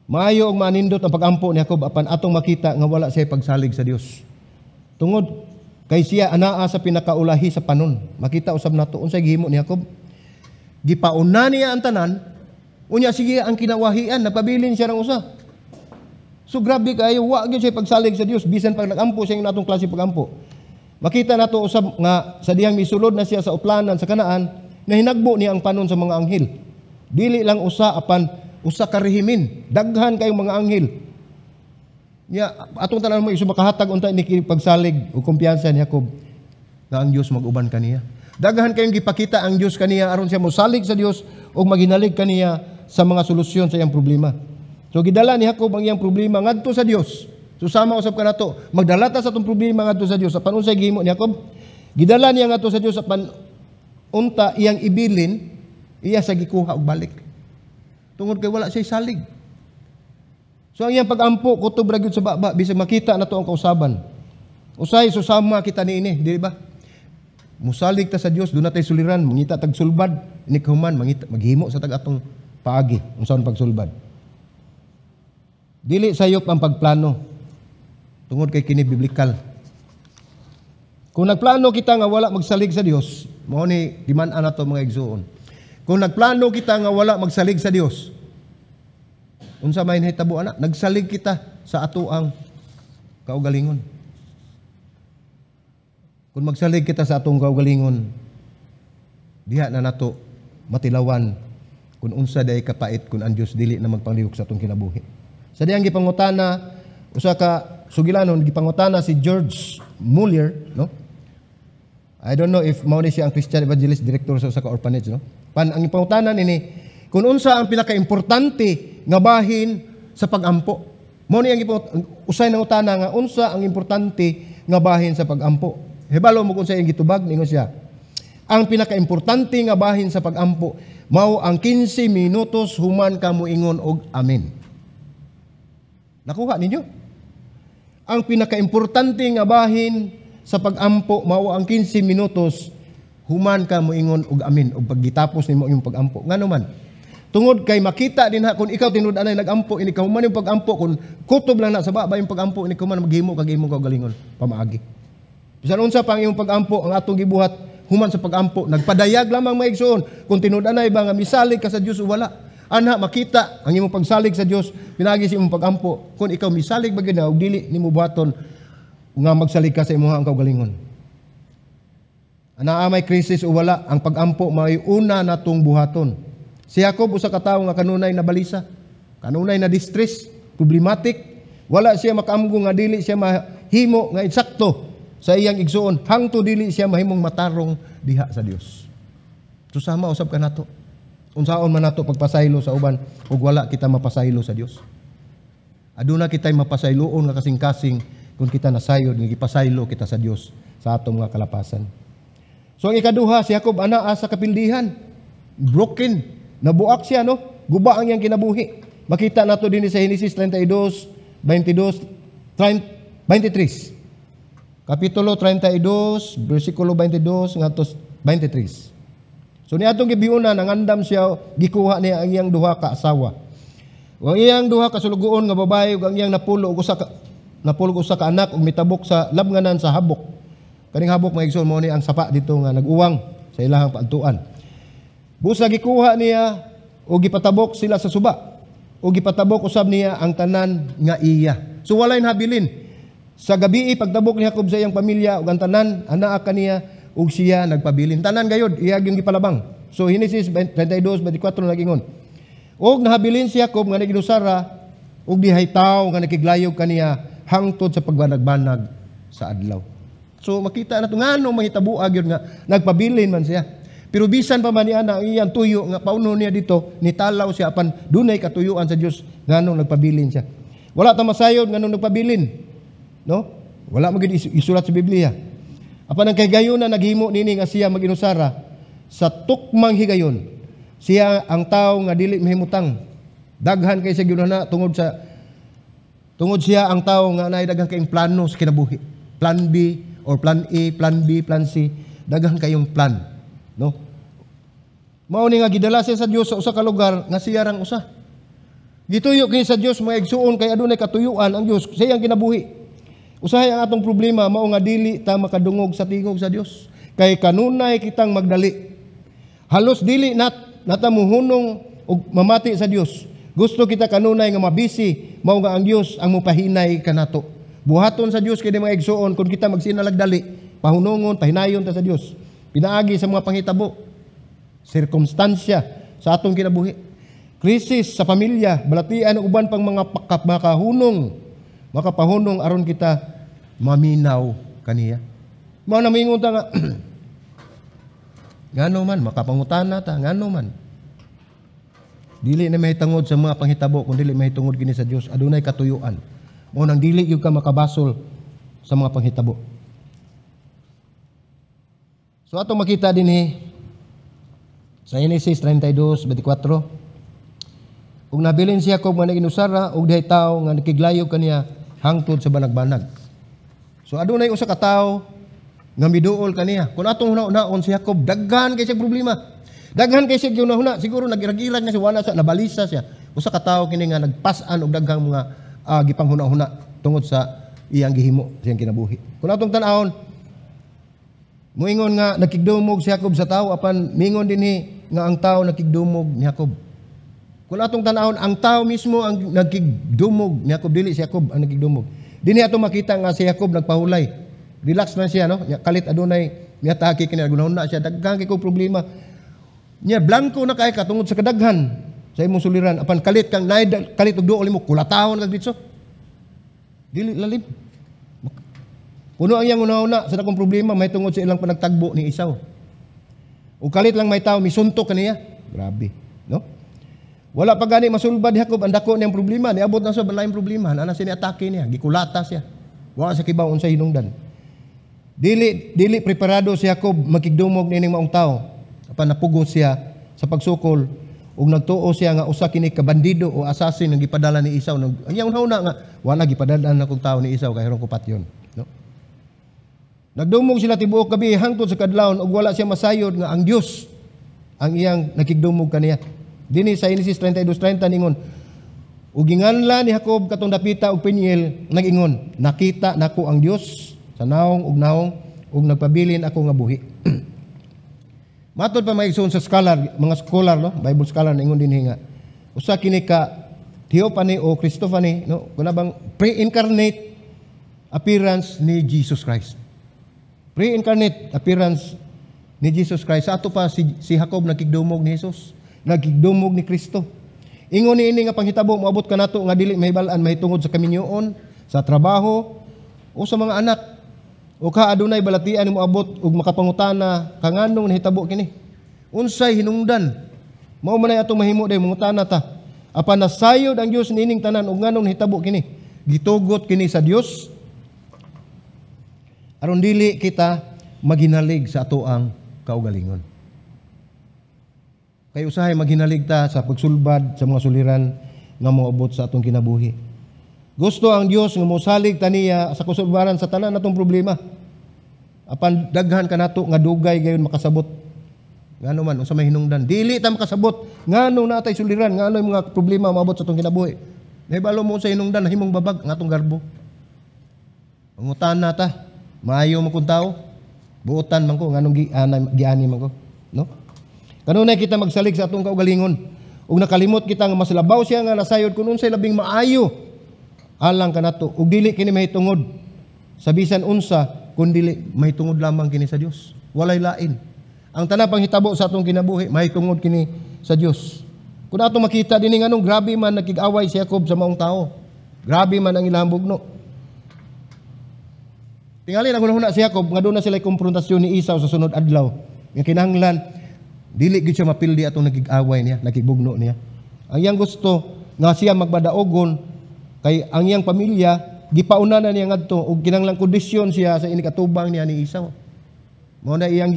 Maayo og manindot ang pag-ampo ni Jacob apan atong makita nga wala siya pagsalig sa Dios. Tungod kay siya anaa sa pinakaulahi sa panon. Makita usab nato unsay gihimo ni Jacob. Gipauna niya ang tanan, unya sige ang kinawahian, nagpabilin siya ng usa. So grabe kayo, wa gyud siya pagsalig sa Dios bisan pag nagampo siya ng natong klase pagampo. Makita nato usab nga sa dihang misulod na siya sa uplanan sa Kanaan, nahinagbo niya ang panon sa mga anghel. Dili lang usa apan usa ka rehimen, daghan kayong mga anghel. Nya atong tanan mo iso makahatag unta ni pagsalig ug kumpiyansa ni Jacob nga ang Dios mag-uban kaniya. Daghan kayong gipakita ang Dios kaniya aron siya mosalig sa Dios ug maghinalig kaniya sa mga solusyon sa iyang problema. So gidala ni Jacob ang iyang problema ngadto sa Dios. So sama usab kanato, magdala ta sa atong problema ngadto sa Dios. Apan unsay gihimo ni Jacob? Gidala niya ngadto sa Dios apan unta iyang ibilin, iya sa gikuha og balik. Tungod kay wala siya salig. So ang iyang pag-ampo kutob ra gyud sa baba bisag makita nato ang kausaban. Usay susama kita niini, di ba? Musalig ta sa Dios, doon natay suliran, mangita tag sulbad, inikhuman mangita maghimo sa tag atong paagi unsaon pagsulbad. Dili sayop ang pagplano tungod kay kini biblikal. Kung nagplano kita nga wala magsalig sa Dios, mao ni diman-an nato mga igsuon. Kung nagplano kita nga wala magsalig sa Dios, unsa may nahitabo ana? Nagsalig kita sa ato ang kaugalingon. Kung magsalig kita sa atong kaugalingon, diha na nato matilawan kung unsa day kapait kung ang Dios dili na magpanglihok sa atong kinabuhi. Sa diyang gipangutana, usa ka sugilanon, gipangutana si George Muller, no? I don't know if mao ni siya ang Christian Evangelist Director sa usa ka orphanage, no? Pan ang gipangutana nini, kung unsa ang pinakaimportante nga bahin sa pagampo. Mao ni ang usay nangutana nga unsa ang importante nga bahin sa pagampo. Hibalo mo kung sa iyang gitubag, ningon siya. Ang pinakaimportante nga bahin sa pagampo mao ang 15 minutos human ka moingon og amen. Nakuha ninyo? Ang pinakaimportante nga bahin sa pagampo mao ang 15 minutos human ka moingon og amen og paggitapos nimo imong pagampo. Ngano man? Tungod kay makita din ha kung ikaw tinud anay nagampo, ini ka human yung pagampo, kung kutob lang na sa baba yung pagampo, ini ka man maghimo kag imong kaugalingon pamaagi. Bisan unsa pa ang imong pagampo, ang atong gibuhat human sa pagampo, nagpadayag lamang, mga igsoon, kung tinud anay ba nga misalig ka sa Dios o wala. Anha makita ang imong pagsalig sa Dios pinaagi sa imong pagampo, kung ikaw misalig ba gyud og dili nimo buhaton nga magsalig ka sa imong ang kaugalingon. Anaa may krisis o wala, ang pagampo may una natong buhaton. Si Jacob usa ka tawo nga kanunay na balisa, kanunay na distress, problematic. Wala siya makaamgo nga dili siya mahimo nga eksakto sa iyang igsuon hangtod dili siya mahimong matarong diha sa Dios. So sama usab kanato. Unsaon man nato pagpasaylo sa uban ug wala kita mapasaylo sa Dios? Aduna kitay mapasayloon nga kasing-kasing kung kita nasayod nga gipasaylo kita sa Dios sa atong mga kalapasan. So ang ikaduha, si Jacob anaa sa kapildihan, broken. Nabuak siya, no? Guba ang iyang kinabuhi. Makita nato din sa Genesis 32, 22, 23. Kapitulo 32, versikulo 22 ngadto 23. So niadtong gibiuna, nangandam siya, gikuha niya ang iyang duha ka asawa. Ug ang iyang duha ka sulugoon nga babae ug ang iyang 61 ka anak ug mitabok sa labnganan sa Habok. Kaning Habok, mga igsoon, mo ni ang sapa dito nga nag-uwang sa ilahang paadtuan. Busa gikuha niya o gipatabok sila sa suba. O gipatabok usab niya ang tanan nga iya. So walay nabilin. Sa gabi pagtabok ni Jacob sa iyang pamilya ug ang tanan anaa kaniya ug siya nagpabilin. Tanan gayod iya gyud gipalabang. So Genesis 32:24 nagingon. Og nahabilin si Jacob nga naginusara ug dihay tawo nga nakiglayog kaniya hangtod sa pagbanag-banag sa adlaw. So makita na to ngano mahitabo gyud nga nagpabilin man siya. Pero bisan pa man niya na ang iyang tuyo nga pauno niya dito, nitalaw siya apan dunay katuyuan sa Dios nganong nagpabilin siya. Wala ta masayod nganong nagpabilin. No? Wala man gyud isulat sa Biblia. Apan ang kahigayon na naghimo nini nga siya maginusara sa tukmang higayon. Siya ang tao nga dili mahimutang. Daghan kay sa ginuna tungod siya ang tao nga naay daghan kayong plano sa kinabuhi. Plan B or plan A, plan B, plan C, daghan kayong plan. No? Mao ni nga gidala siya sa Dios sa usa ka lugar nga siya rang usa. Gituyo kini sa Dios, mga igsuon, kay adunay katuyuan ang Dios sa iyang kinabuhi. Usahay ang atong problema mao nga dili ta makadungog sa tingog sa Dios. Kay kanunay kitang magdali. Halos dili nata muhunong og mamati sa Dios. Gusto kita kanunay nga mabisi, mao nga ang Dios ang mopahinay kanato. Buhaton sa Dios kay mga igsuon kung kita magsinalagdali, pahunongon, pahinayon ta sa Dios. Pinaagi sa mga panghitabo, sirkumstansya sa atong kinabuhi. Krisis sa pamilya, balatian ug uban pang mga makahunong, makapahunong aron kita maminaw kaniya. Mao na moingon ta nga ngano man makapangutana ta, ngano man. Dili na mahitungod sa mga panghitabo kung dili mahitungod kini sa Dios, adunay katuyuan. Mao nang dili gyud ka makabasol sa mga panghitabo. So atong makita dinhi sa Genesis 32:24. Ug nabilin si Jacob nga naginusara ug dihay tawo nga nakiglayog kaniya hangtod sa banag-banag. So adunay usa ka tawo nga miduol kaniya. Kung atong huna-hunaon si Jacob, daghan kay siya problema. Daghan kay siya gihuna-huna, siguro nagirag-irag na siya, wala sa nabalisa siya. Usa ka tawo kini nga nagpas-an og daghang mga gipanghuna-huna tungod sa iyang gihimo sa iyang kinabuhi. Kung atong tan-awon, muingon nga nakigdumog si Jacob sa tawo, apan mingon dinhi nga ang tawo nakigdumog ni Jacob. Kung atong tan-awon, ang tao mismo ang nagkigdumog ni Jacob, dili si Jacob ang nagkigdumog. Dinhi atong makita nga si Jacob nagpahulay. Relax man siya, no? Nya kalit adunay miatake kini, nagunahuna siya, daghan kay kog problema. Nya blanko na kay ka tungod sa kadaghan sa imong suliran, apan kalit kang naay kalit og duol nimo, kulatahon kag ditso. Dili lalim. Puno ang iyang una-una sa dakong problema may tungod sa ilang panagtagbo ni Esau. O kalit lang may tao misuntok kaniya. Grabe, no? Wala pa gani masulbad ni Jacob ang dako niyang problema, niabot na sa balayng problema, ana siya ni atake niya, gikulata siya. Wa sa kibaw unsay hinungdan. Dili dili preparado si Jacob makigdumog niining maong tawo. Apan napugos siya sa pagsukol ug nagtuo siya nga usa kini ka bandido o assassin ang gipadala ni Esau. Ang iyang una nga wala gipadala na kong tawo ni Esau kay ko patyon, no? Nagdumog sila tibuok gabi hangtod sa kadlawon ug wala siya masayod nga ang Dios ang iyang nakigdumog kaniya. Dinhi sa Genesis 32:30 ningon, ug ginganla ni Jacob katong dapita og Peniel, nag-ingon, nakita nako ang Dios sa naong ug naong ug nagpabilin ako nga buhi. Matod pa mga igsoon sa scholar, mga scholar, no, Bible scholar, ningon dinhi nga usa kini ka theophany o Christophany, no, kuna bang pre-incarnate appearance ni Jesus Christ. Pre-incarnate appearance ni Jesus Christ. Sa ato pa si Jacob nagkigdumog ni Jesus, nagkigdumog ni Kristo. Ingon ni ini nga panghitabo moabot kanato nga dili mahibal-an mahitungod sa kaminyoon, sa trabaho o sa mga anak. O ka adunay balatian moabot ug makapangutana kanganong nahitabo kini. Unsay hinungdan? Mao man ay atong mahimo day mangutana ta. Apan nasayod ang Dios niining tanan ug nganong nahitabo kini. Gitugot kini sa Dios aron dili kita maghinalig sa atoang kaugalingon. Kay usahay maghinalig ta sa pagsulbad sa mga suliran nga moabot sa atong kinabuhi. Gusto ang Dios nga mosalig ta niya sa kasulbaran sa tanan natong problema. Apan daghan kanato nga dugay gayon makasabot. Ngano man unsa may hinungdan, dili ta makasabot ngano natay suliran, ngano mga problema moabot sa atong kinabuhi. Nahibalo mo sa hinungdan, nahimong babag ang atong garbo. Pangutana ta, maayo man kung tao, buotan man ko nganong giani man ko, no? Kanunay kita magsalig sa atong kaugalingon ug nakalimot kita nga mas labaw siya nga nasayod kun unsay labing maayo alang kanato ug dili kini mahitungod sa bisan unsa kun dili mahitungod lamang kini sa Dios. Walay lain. Ang tanang panghitabo sa atong kinabuhi mahitungod kini sa Dios. Kun atong makita dinhi nganong grabe man nakig-away si Jacob sa maong tao. Grabe man ang ilang bugno. Tingali na hunahuna si Jacob nga doon na sila konfrontasyon ni Esau sa sunod adlaw. Nga kinahanglan dili gyud siya mapildi atong nagig-away niya, nakigbugno niya. Ang iyang gusto nga siya magbadaogon kay ang iyang pamilya gipauna na niya ngadto ug kinahanglan kondisyon siya sa inikatubang niya ni Esau. Mao na iyang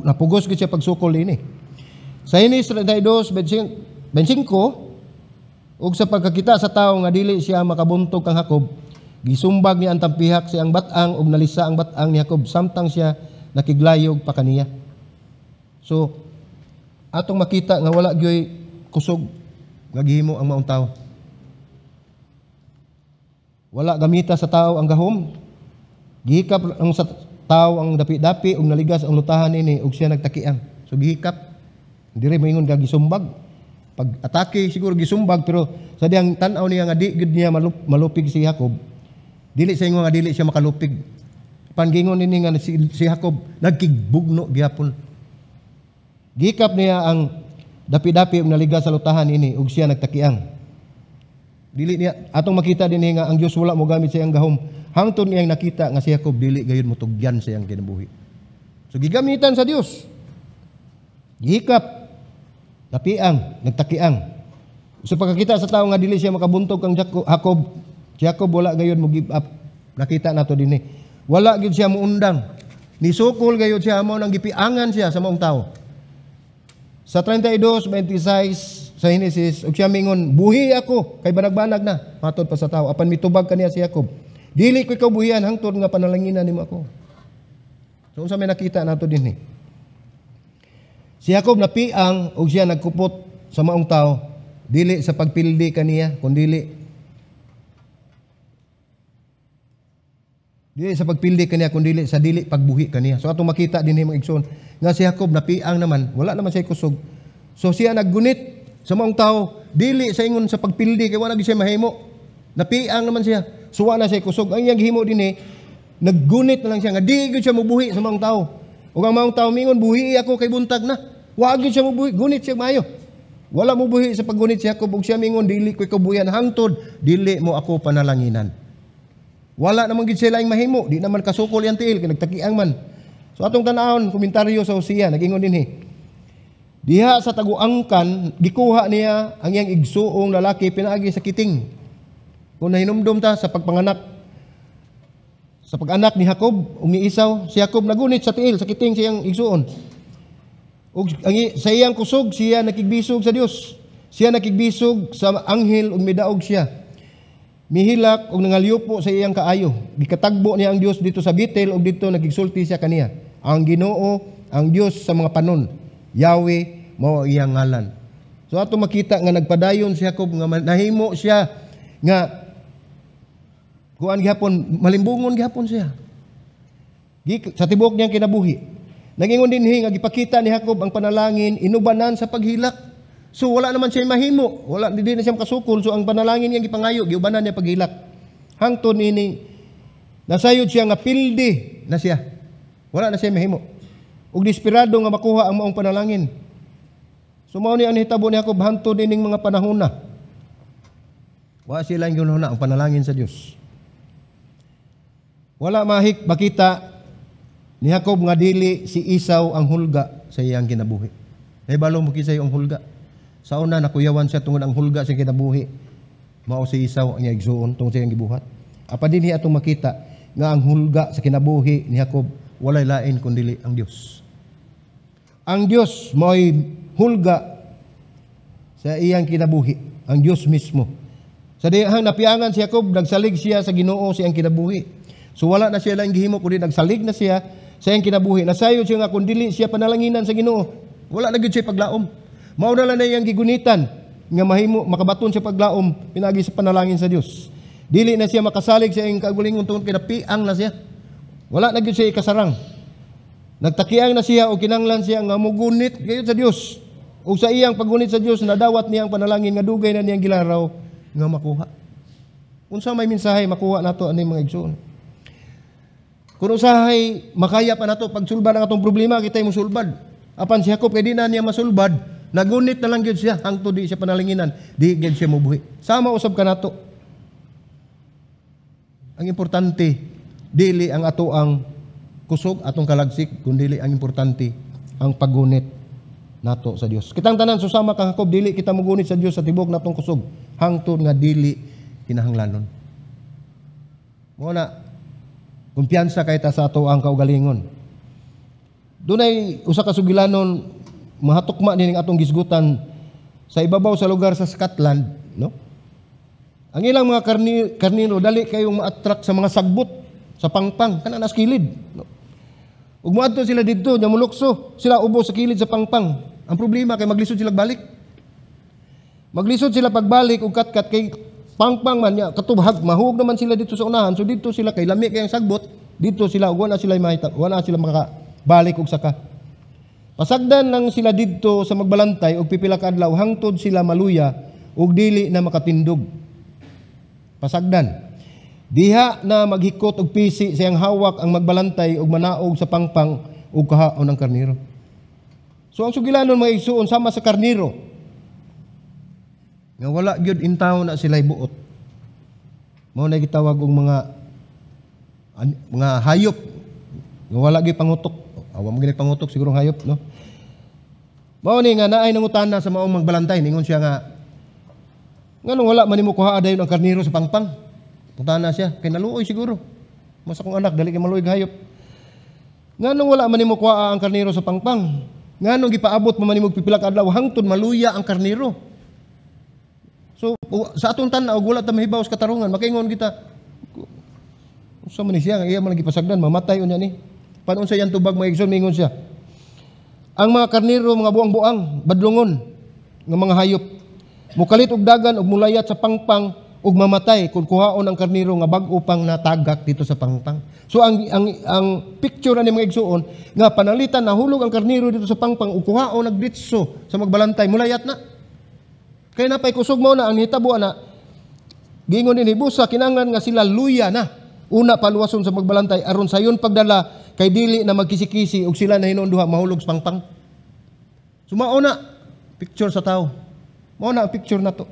napugos gyud siya pagsukol ini. Sa Genesis 32:25 ug sa pagkakita sa tawo nga dili siya makabuntog kang Jacob, gisumbag niya ang tampihak siyang bat-ang ug nalisa ang bat-ang ni Jacob samtang siya nakiglayog pa kaniya. So atong makita nga wala gyoy kusog nga gihimo ang maong tawo. Wala gamita sa tao ang gahom. Gihikap ang sa tao ang dapi-dapi ug naligas ang lutahan ini ug siya nagtakiang. So gihikap. Diri moingon nga gisumbag. Pag atake siguro gisumbag, pero sa diyang tan-aw niya nga di gyud niya malupig si Jacob. Dili sa ingon nga dili siya makalupig. Pangingon nini nga si Jacob nagkigbugno gihapon. Gikap niya ang dapi-dapi ug naligas sa lutahan ini ug siya nagtakiang. Dili niya atong makita dinhi nga ang Dios wala mo gamit sa iyang gahom hangtod niyang nakita nga si Jacob dili gayon motugyan sa iyang kinabuhi. So gigamitan sa Dios. Gihikap, napiang, nagtakiang. So pagkakita sa tao nga dili siya makabuntog kang Jacob, si Jacob wala gayon mo give up. Nakita nato dinhi. Wala gyud siya muundang. Nisukol gayud siya mao nang gipiangan siya sa maong tao. Sa 32:26 sa Genesis, ug siya mingon, buhi ako kay banag-banag na matod pa sa tao apan mitubag kaniya si Jacob. Dili ko ikaw buhian hangtod nga panalanginan nimo ako. So unsa may nakita nato dinhi? Si Jacob napiang ug siya nagkupot sa maong tao, dili sa pagpildi kaniya kundili dili sa pagpildi kaniya kundili sa dili pagbuhi kaniya. So atong makita dinhi mga igsoon nga si Jacob napiang naman, wala naman siya kusog. So siya naggunit sa maong tao, dili sa ingon sa pagpildi kay wala gyud siya mahimo. Napiang naman siya. So wala siya kusog. Ang iyang gihimo dinhi, naggunit na lang siya nga di gyud siya mobuhi sa maong tao. Ug ang maong tao mingon, buhi ako kay buntag na. Wa gyud siya mobuhi, gunit siya maayo. Wala mobuhi sa paggunit si Jacob ug siya mingon, dili ko ikaw buhian hangtod dili mo ako panalanginan. Wala naman gid siya laing mahimo, di naman kasukol yang tiil kay nagtakiang man. So atong tan-awon komentaryo sa Hosea, nagingon dinhi. Diha sa taguangkan, gikuha niya ang iyang igsuong lalaki pinaagi sa kiting. Kung nahinumdum ta sa pagpanganak, sa pag-anak ni Jacob ug ni Esau, si Jacob nagunit sa tiil, sa kiting sa iyang igsuon. Ug ang, sa iyang kusog siya nakigbisog sa Dios. Siya nakigbisog sa anghel ug midaog siya. Mihilak ug nangalyupo sa iyang kaayo. Gikatagbo niya ang Dios dito sa Betel ug dito nagigsulti siya kaniya. Ang Ginoo, ang Dios sa mga panon. Yahweh mao iyang ngalan. So ato makita nga nagpadayon si Jacob nga nahimo siya nga kuan gihapon, malimbungon gihapon siya. Sa tibuok niyang kinabuhi. Nagingon dinhi nga gipakita ni Jacob ang panalangin inubanan sa paghilak. So wala naman siya mahimo, wala, di na siya makasukol, so ang panalangin niya gipangayo, giubanan niya paghilak. Hangtod ini nasayod siya nga pildi na siya. Wala na siya mahimo. Ug desperado nga makuha ang maong panalangin. So mao ni ang nahitabo ni Jacob hangtod ining mga panahon na. Wa sila ang ginuna ang panalangin sa Dios. Wala mahik makita ni Jacob nga dili si Esau ang hulga sa iyang kinabuhi. Nahibalo mo kisay ang hulga. Sa una nakuyawan siya tungod ang hulga sa kinabuhi. Mao si Esau ang iyang igsuon tungod sa iyang gibuhat. Apan dinhi atong makita nga ang hulga sa kinabuhi ni Jacob walay lain kundili ang Dios. Ang Dios mao'y hulga sa iyang kinabuhi, ang Dios mismo. Sa dihang napiangan si Jacob, nagsalig siya sa Ginoo sa iyang kinabuhi. So wala na siya lang gihimo kundi nagsalig na siya sa iyang kinabuhi. Nasayod siya nga kung dili siya panalanginan sa Ginoo, wala na gyud siya paglaom. Mao na lang na iyang gigunitan nga mahimo makabaton siya paglaom pinagi sa panalangin sa Dios. Dili na siya makasalig sa iyang kaugalingon tungod kay napiang na siya. Wala na gyud siya ikasarang. Nagtakiang na siya o kinanglan siya nga mugunit gayon sa Dios. O sa iyang paggunit sa Dios nadawat niya ang panalangin nga dugay na niyang gilaraw nga makuha. Unsa may mensahe makuha nato ani, mga igsoon? Kung usahay makaya pa nato pagsulbad ang atong problema, kita'y musulbad. Apan si Jacob kay di na niya masulbad, nagunit na lang gyud siya hangtod di siya panalanginan, di gyud siya mubuhi. Sama usab kanato. Ang importante dili ang ato ang kusog, atong kalagsik, kundi ang importante ang paggunit nato sa Dios. Kitang tanan susama kang Jacob, dili kita mugunit sa Dios sa tibok natong kusog hangtod nga dili kinahanglanon. Mo na kumpiyansa kay ta sa ato ang kaugalingon. Dunay usa ka sugilanon, mahatukma nining atong gisgutan sa ibabaw sa lugar sa Scotland, no? Ang ilang mga karniro dali kayong ma-attract sa mga sagbot sa pangpang kana nas kilid, no? Ug moadto sila didto, nya mulukso sila ubos sa kilid sa pangpang. Ang problema kay maglisod sila balik. Maglisod sila pagbalik ug katkat kay pangpang man niya katubhag, mahug naman sila dito sa unahan. So dito sila kay lami kay ang sagbot, dito sila ug wala sila mahita, wala sila makabalik og saka. Pasagdan lang sila didto sa magbalantay og pipila ka adlaw hangtod sila maluya ug dili na makatindog. Pasagdan. Diha na maghikot og pisi sa iyang hawak ang magbalantay og manaog sa pangpang ug kahaon ang karniro. So ang sugilanon, mga igsuon, sama sa karniro nga wala gyud intaw na sila buot. Mao na gitawag og mga hayop nga wala gyud pangutok. Awa mo gini pangutok siguro hayop, no. Mao ni nga naay nangutana sa maong magbalantay, ningon siya nga, nganong wala man nimo kuhaa dayon ang karniro sa pangpang? Putana siya, kay naluoy siguro. Mas akong anak, dali kay maluoy hayop. Nganong wala man nimo kuhaa ang karniro sa pangpang? Nganong gipaabot mo man nimo pipila ka adlaw hangtod maluya ang karniro? So sa atong tan-aw wala ta mahibaw sa katarungan, makaingon kita, unsa man ni siya nga iya man gipasagdan, mamatay unya ni. Panon sa iyang tubag, mga igsoon, mingon siya. Ang mga karniro, mga buang-buang, badlongon nga mga hayop, mukalit og dagan og mulayat sa pangpang ug mamatay kung kuhaon ang karniro nga bag-o pang natagak dito sa pangpang. So ang picture ani, mga igsuon, nga panalitan nahulog ang karniro dito sa pangpang ug kuhaon nagditso sa magbalantay, mulayat na. Kay napay kusog mo na ang hitabo ana. Giingon dinhi, busa kinahanglan nga sila luya na. Una paluwason sa magbalantay aron sayon pagdala kay dili na magkisi-kisi ug sila na hinuon duha mahulog sa pangpang. So mao na picture sa tao. Mao na ang picture nato.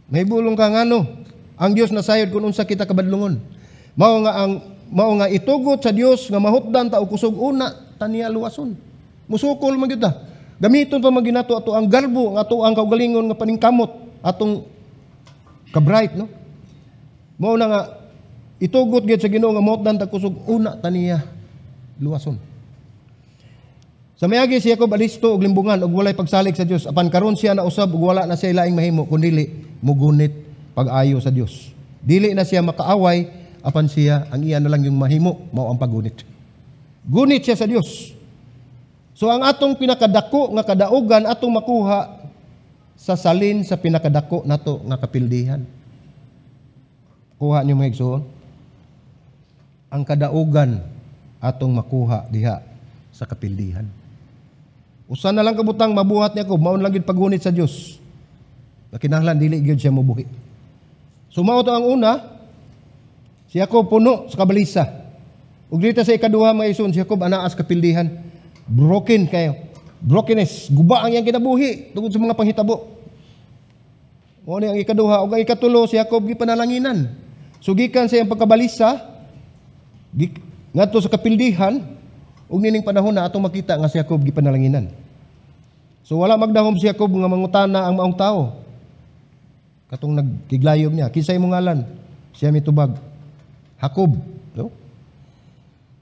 May bulong ka ngano, ang Dios nasayod kung unsa kita kabadlungon. Mao nga itugot sa Dios nga mahutdan ta og kusog una taniya luwason. Musukol man gyud ta. Gamiton pa man ginato ato ang garbo, ang ato ang kaugalingon nga paningkamot, atong kabright, no? Mao na nga itugot gyud sa Ginoo nga motdan ta kusog una taniya luwason. Sa miagi si Jacob alisto og limbungan og walay pagsalig sa Dios, apan karon siya nausab ug wala na siya laing mahimo kundili mugunit pag-ayo sa Dios. Dili na siya makaaway, apan siya ang iya na lang yung mahimo mao ang paggunit. Gunit siya sa Dios. So ang atong pinakadako nga kadaugan atong makuha sa salin sa pinakadako nato nga kapildihan. Kuha niyo, mga igsoon. Ang kadaugan atong makuha diha sa kapildihan. Usa na lang kabutang mabuhat niya ko, maon lang gyud paggunit sa Dios. Na kinahanglan dili gyud siya mobuhi. So mao to ang una, si Jacob puno sa kabalisa. Ug dito sa ikaduha, mga igsoon, si Jacob anaas kapildihan. Broken kayo. Brokenness, guba ang iyang kinabuhi tungod sa mga panghitabo. Mao ni ang ikaduha. Ug ang ikatulo, si Jacob gipanalanginan. So gikan sa iyang pagkabalisa ngadto sa kapildihan, ug nining panahon na atong makita nga si Jacob gipanalanginan. So wala magdahom si Jacob nga mangutana ang maong tao. Katong nagkiglayom niya, "Kinsa imong ngalan?" Siya mitubag, "Jacob." No?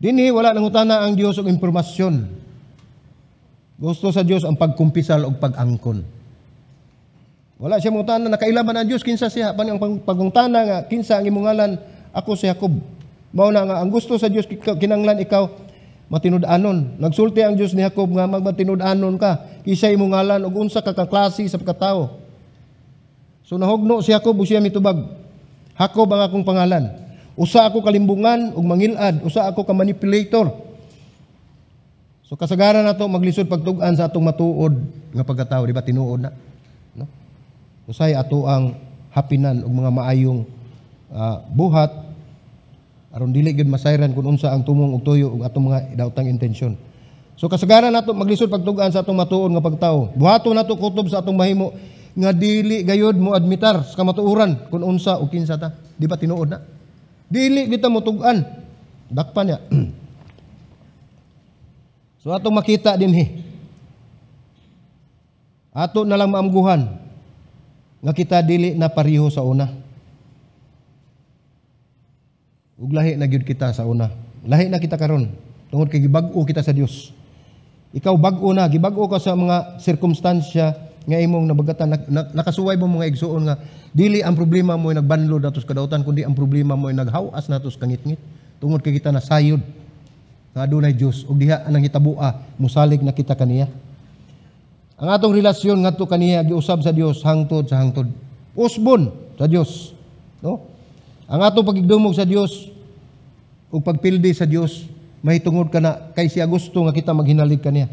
Dinhi wala nangutana ang Dios og impormasyon. Gusto sa Dios ang pagkumpisal og pag-angkon. Wala siya mangutana nakaila man ang Dios kinsa siya, pan ang pagungtana nga kinsa ang imong ngalan, "Ako si Jacob." Mao na nga ang gusto sa Dios, kinanglan ikaw matinud-anon. Nagsulti ang Dios ni Jacob nga magmatinud-anon ka, kinsa imong ngalan ug unsa ka kaklase sa pagkatao. So nahugno si Jacob ug siya mitubag, "Jacob ang akong pangalan. Usa ako kalimbungan ug mangilad, usa ako ka manipulator." So kasagaran nato maglisod pagtug-an sa atong matuod nga pagkatao, di ba tinuod na? No? Usay ato ang hapinan og mga maayong buhat aron dili gyud masayran kung unsa ang tumong ug tuyo ug atong mga daotang intensyon. So kasagaran nato maglisod pagtug-an sa atong matuod nga pagtao. Buhaton nato kutob sa atong mahimo nga dili gayud mo admitar sa kamatuoran kung unsa o kinsa ta. Di ba tinuod na? Dili kita mo tug-an. Dakpan niya. So atong makita dinhi. Ato na lang maamguhan nga kita dili na pareho sa una. Ug lahi na gyud kita sa una. Lahi na kita karon tungod kay gibag-o kita sa Dios. Ikaw bag-o na, gibag-o ka sa mga sirkumstansya nga imong nabagatan. Nakasuway mo, mga igsuon, nga dili ang problema mo ay nagbanlod nato sa kadautan, kundi ang problema mo ay naghawas nato sa kangitngit tungod kay kita nasayod nga adunay Dios ug diha ang hitaboa mosalig na kita kaniya. Ang atong relasyon ngadto kaniya giusab sa Dios hangtod sa hangtod. Usbon sa Dios, no? Ang atong pagigdumog sa Dios ug pagpildi sa Dios mahitungod kana kay siya gusto nga kita maghinalig kaniya.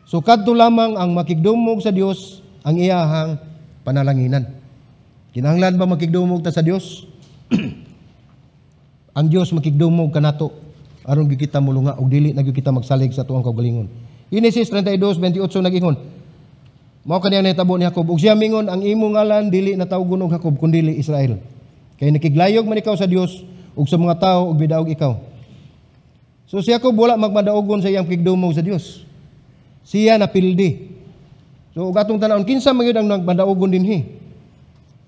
So kadto lamang ang makigdumog sa Dios ang iyahang panalanginan. Kinahanglan ba makigdumog ta sa Dios? Ang Dios makigdumog kanato aron gyud kita mulunga ug dili na gyud kita magsalig sa atuang kaugalingon. Genesis 32:28 nag-ingon. Mao kani ang nahitabo ni Jacob ug siya mingon, "Ang imong ngalan dili na tawgon og Jacob kundili Israel. Kay nakiglayog man ikaw sa Dios ug sa mga tawo ug midaog ikaw." So si Jacob wala magmadaogon sa iyang pagdumog sa Dios. Siya napildi. So ug atong tan-awon kinsa man gyud ang nagmadaogon dinhi.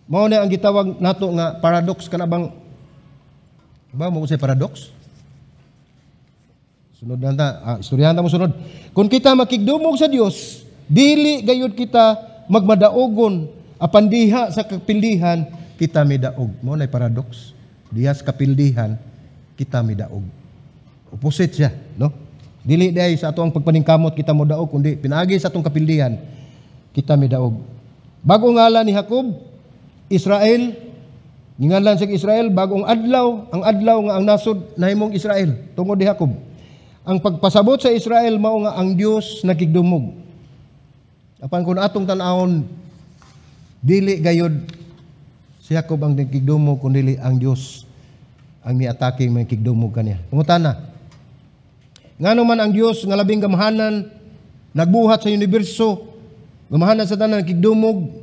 Mao na ang gitawag nato nga paradox, kana bang ba mo say paradox? Sunod na ta, istoryahan ta mo sunod. Kung kita makigdumog sa Dios, dili gayud kita magmadaogon, apan diha sa kapildihan kita midaog. Mao na paradox. Diha sa kapildihan kita midaog. Opposite siya, no? Dili diay sa ato ang pagpaningkamot kita mo daog, kundi pinaagi sa atong kapildihan kita midaog. Bagong ngalan ni Jacob, Israel. Ginganlan sa Israel, bagong adlaw, ang adlaw nga ang nasod nahimong Israel tungod ni Jacob. Ang pagpasabot sa Israel mao nga ang Dios nakigdumog. Apan kung atong tan-awon, dili gayod si Jacob ang nakigdumog kundi ang Dios ang miatake makigdumog kaniya. Pangutana. Ngano man ang Dios nga labing gamhanan, nagbuhat sa universo, gamhanan sa tanan, nakigdumog,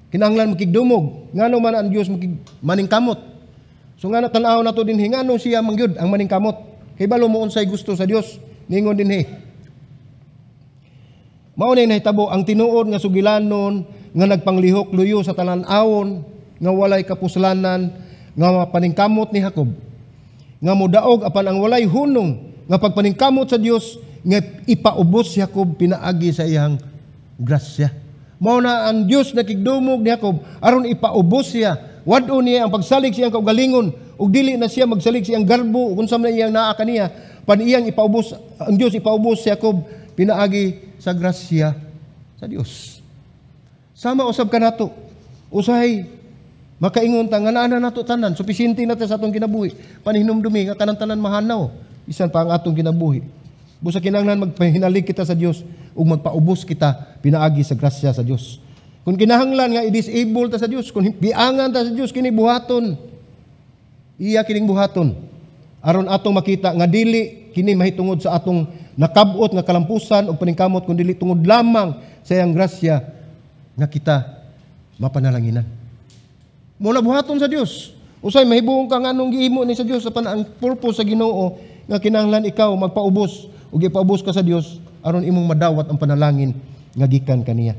kinahanglan makigdumog? Ngano man ang Dios maningkamot? So nga tan-aw nato dinhi, ngano siya mangyud ang maningkamot? Kay balo mo unsay gusto sa Dios. Ningon dinhi. Mao na nahitabo ang tinuod nga sugilanon nga nagpanglihok luyo sa talan-awon nga walay kapuslanan nga mapaningkamot ni Jacob nga modaog apan ang walay hunong nga pagpaningkamot sa Dios nga ipaubos si Jacob pinaagi sa iyang grasya. Mao na ang Dios nakigdumog ni Jacob aron ipaubos siya. Wad-on niya ang pagsalig siyang kaugalingon ug dili na siya magsalig siyang garbo ug unsa man iyang naa kaniya, pan iyang ipaubos ang Dios, ipaubos si Jacob pinaagi sa grasya sa Dios. Sama usab kanato. Usahay makaingon ta nga naa na nato tanan, supisente na ta sa atong kinabuhi. Panhinumdumi nga kanang tanan mahanaw, bisan pa ang atong kinabuhi. Busa kinahanglan magpahinalig kita sa Dios ug magpaubos kita pinaagi sa grasya sa Dios. Kung kinahanglan nga i-disable ta sa Dios, kung biangan ta sa Dios, kini buhaton. Iya kining buhaton. Aron atong makita nga dili kini mahitungod sa atong nakab-ot nga kalampusan o paningkamot, kun dili tungod lamang sa iyang grasya nga kita mapanalanginan. Muna buhaton sa Dios. Usay mahibuong ka nga anong gihimo ni sa Dios, apan ang purpose sa Ginoo nga kinahanglan ikaw magpaubos ug ipaubos ka sa Dios aron imong madawat ang panalangin nga gikan kaniya.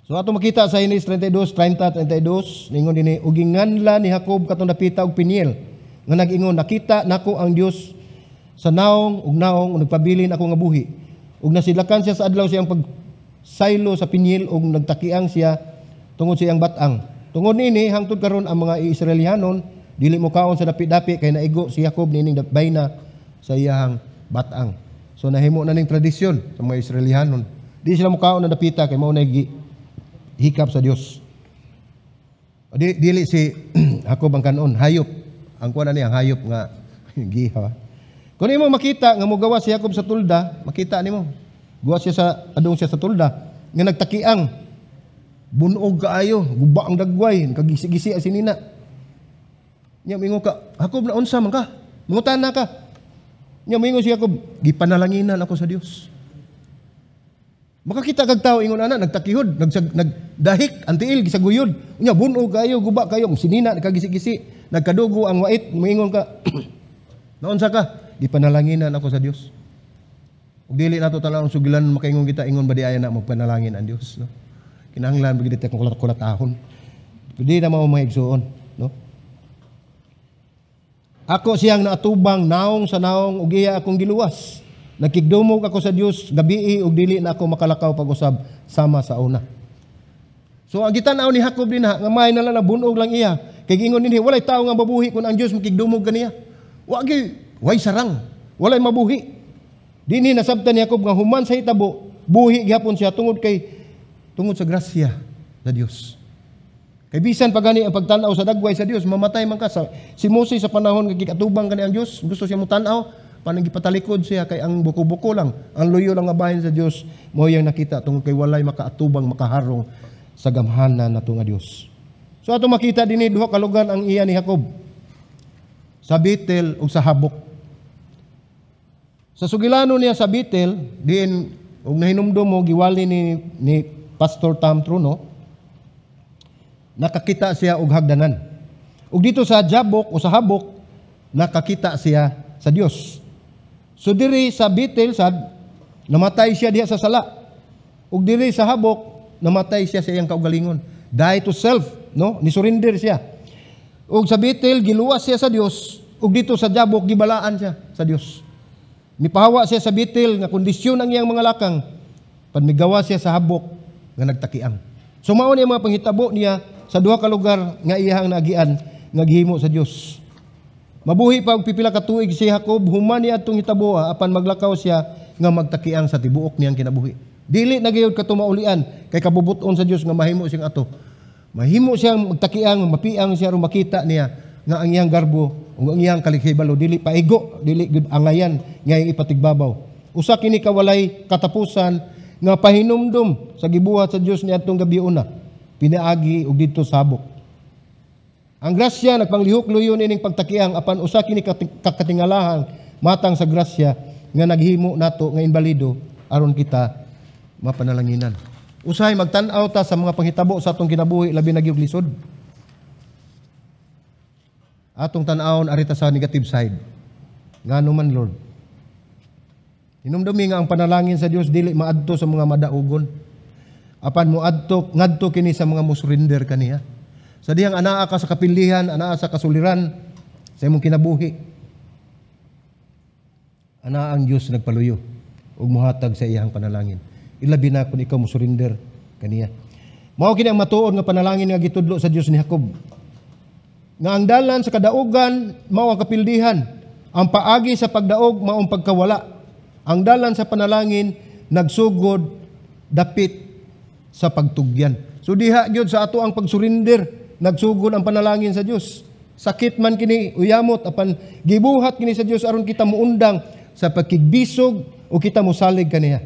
So ato makita sa Genesis 32, 30, 32, ningon dinhi, ug ginganla ni Jacob katong dapita og Peniel nga nag-ingon, nakita nako ang Dios sa naong ug naong ug nagpabilin ako nga buhi. Ug nasidlakan siya sa adlaw siyang pagsaylo sa Peniel ug nagtakiang siya tungod sa iyang batang. Tungod niini hangtod karon ang mga Israelihanon dili mo kaon sa dapi-dapi kay naigo si Jacob niining bayna sa iyang batang. So nahimo na ning tradisyon sa mga Israelihanon. Di sila mukaon ng dapita kay mao na hikap sa Dios. Dili si Jacob ang kanon, hayop. Ang kuan ni ang hayop nga giha. Kung imo makita nga mogawa si Jacob sa tulda, makita nimo. Guwa siya sa adong siya sa tulda nga nagtakiang bunog kaayo, guba ang dagway, kagisi-gisi ang sinina. Nya mingon ka, Jacob, na unsa man ka? Mangutana ka. Nya mingon si Jacob, gipanalanginan ako sa Dios. Makakita kag tao ingon ana, nagtakihod, nagdahik ang tiil gisaguyod. Unya bunog kayo, guba kayo, sinina nagkagisi-gisi, nagkadugo ang wait, moingon ka. Naunsa ka? Gipanalanginan ako sa Dios. Ug dili nato tan-awon sugilan makaingon kita ingon ba di ay na magpanalangin ang Dios, no? Kinahanglan ba gid kung kulat-kulatahon. Di na mao mga igsuon, no? Ako siyang naatubang naong sa naong ug iya akong giluwas. Nakigdumog ako sa Dios gabii ug dili na ako makalakaw pag-usab sama sa una. So ang gitan-aw ni Jacob dinha nga may na lang nabunog lang iya. Kay giingon dinhi walay tawo nga mabuhi kun ang Dios makigdumog kaniya. Wa gyud, way sarang, walay mabuhi. Dinhi nasabtan ni Jacob nga human sa hitabo, buhi gihapon siya tungod sa grasya sa Dios. Kay bisan pa gani ang pagtan-aw sa dagway sa Dios, mamatay man ka sa si Moses sa panahon nga gikatubang kani ang Dios, gusto siya motan-aw, panang gipatalikod siya kay ang buko-buko lang, ang luyo lang nga bahin sa Dios, mao iyang nakita tungod kay walay makaatubang makaharong sa gamhanan nato nga Dios. So ato makita dinhi duha ka lugar ang iya ni Jacob. Sa Betel ug sa Habok. Sa sugilano niya sa Betel, diin og nahinumdum mo giwali ni Pastor Tam Truno, nakakita siya og hagdanan. Ug dito sa Jabok o sa Habok, nakakita siya sa Dios. So diri sa Betel sad namatay siya diha sa sala. Ug diri sa Habok namatay siya sa iyang kaugalingon. Die to self, no? Ni surrender siya. Ug sa Betel giluwas siya sa Dios, ug dito sa Jabok gibalaan siya sa Dios. Nipahawa siya sa Betel nga kondisyon ang iyang mga lakang, panmigawa siya sa Habok nga nagtakiang. So mao ni ang mga panghitabo niya sa duha ka lugar nga iyang naagian nga gihimo sa Dios. Mabuhi pa og pipila ka tuig si Jacob human niya atong hitabo apan maglakaw siya nga magtakiang sa tibuok niyang kinabuhi. Dili na gayud kato maulian kay kabubuton sa Dios nga mahimo siyang ato. Mahimo siyang magtakiang, mapiang siya aron makita niya nga ang iyang garbo ug ang iyang kalikhibalo dili paigo, dili gud angayan nga iyang ipatigbabaw. Usa kini ka walay katapusan nga pahinumdum sa gibuhat sa Dios niadtong gabi una, pinaagi og didto sa Habok. Ang grasya nagpanglihok luyon ining pagtakiang apan usa kini kakatingalahan matang sa grasya nga naghimo nato nga inbalido aron kita mapanalanginan. Usahay magtan-aw ta sa mga panghitabo sa atong kinabuhi labi na gyud lisod. Atong tan-awon arita sa negative side. Ngano man Lord? Hinumdumi nga ang panalangin sa Dios dili maadto sa mga madaugon. Apan moadto ngadto kini sa mga mosurrender kaniya. Sa dihang anaa ka sa kapilihan, anaa sa kasuliran sa imong kinabuhi. Anaa ang Dios nagpaluyo ug mohatag sa iyang panalangin. Ilabi na kung ikaw mosurrender kaniya. Mao kini ang matuod nga panalangin nga gitudlo sa Dios ni Jacob. Nga ang dalan sa kadaugan mao ang kapildihan. Ang paagi sa pagdaog mao ang pagkawala. Ang dalan sa panalangin nagsugod dapit sa pagtugyan. So diha gyud sa ato ang pagsurrender, nagsugod ang panalangin sa Dios. Sakit man kini uyamot, apan gibuhat kini sa Dios aron kita muundang sa pagkigbisog o kita mosalig kaniya.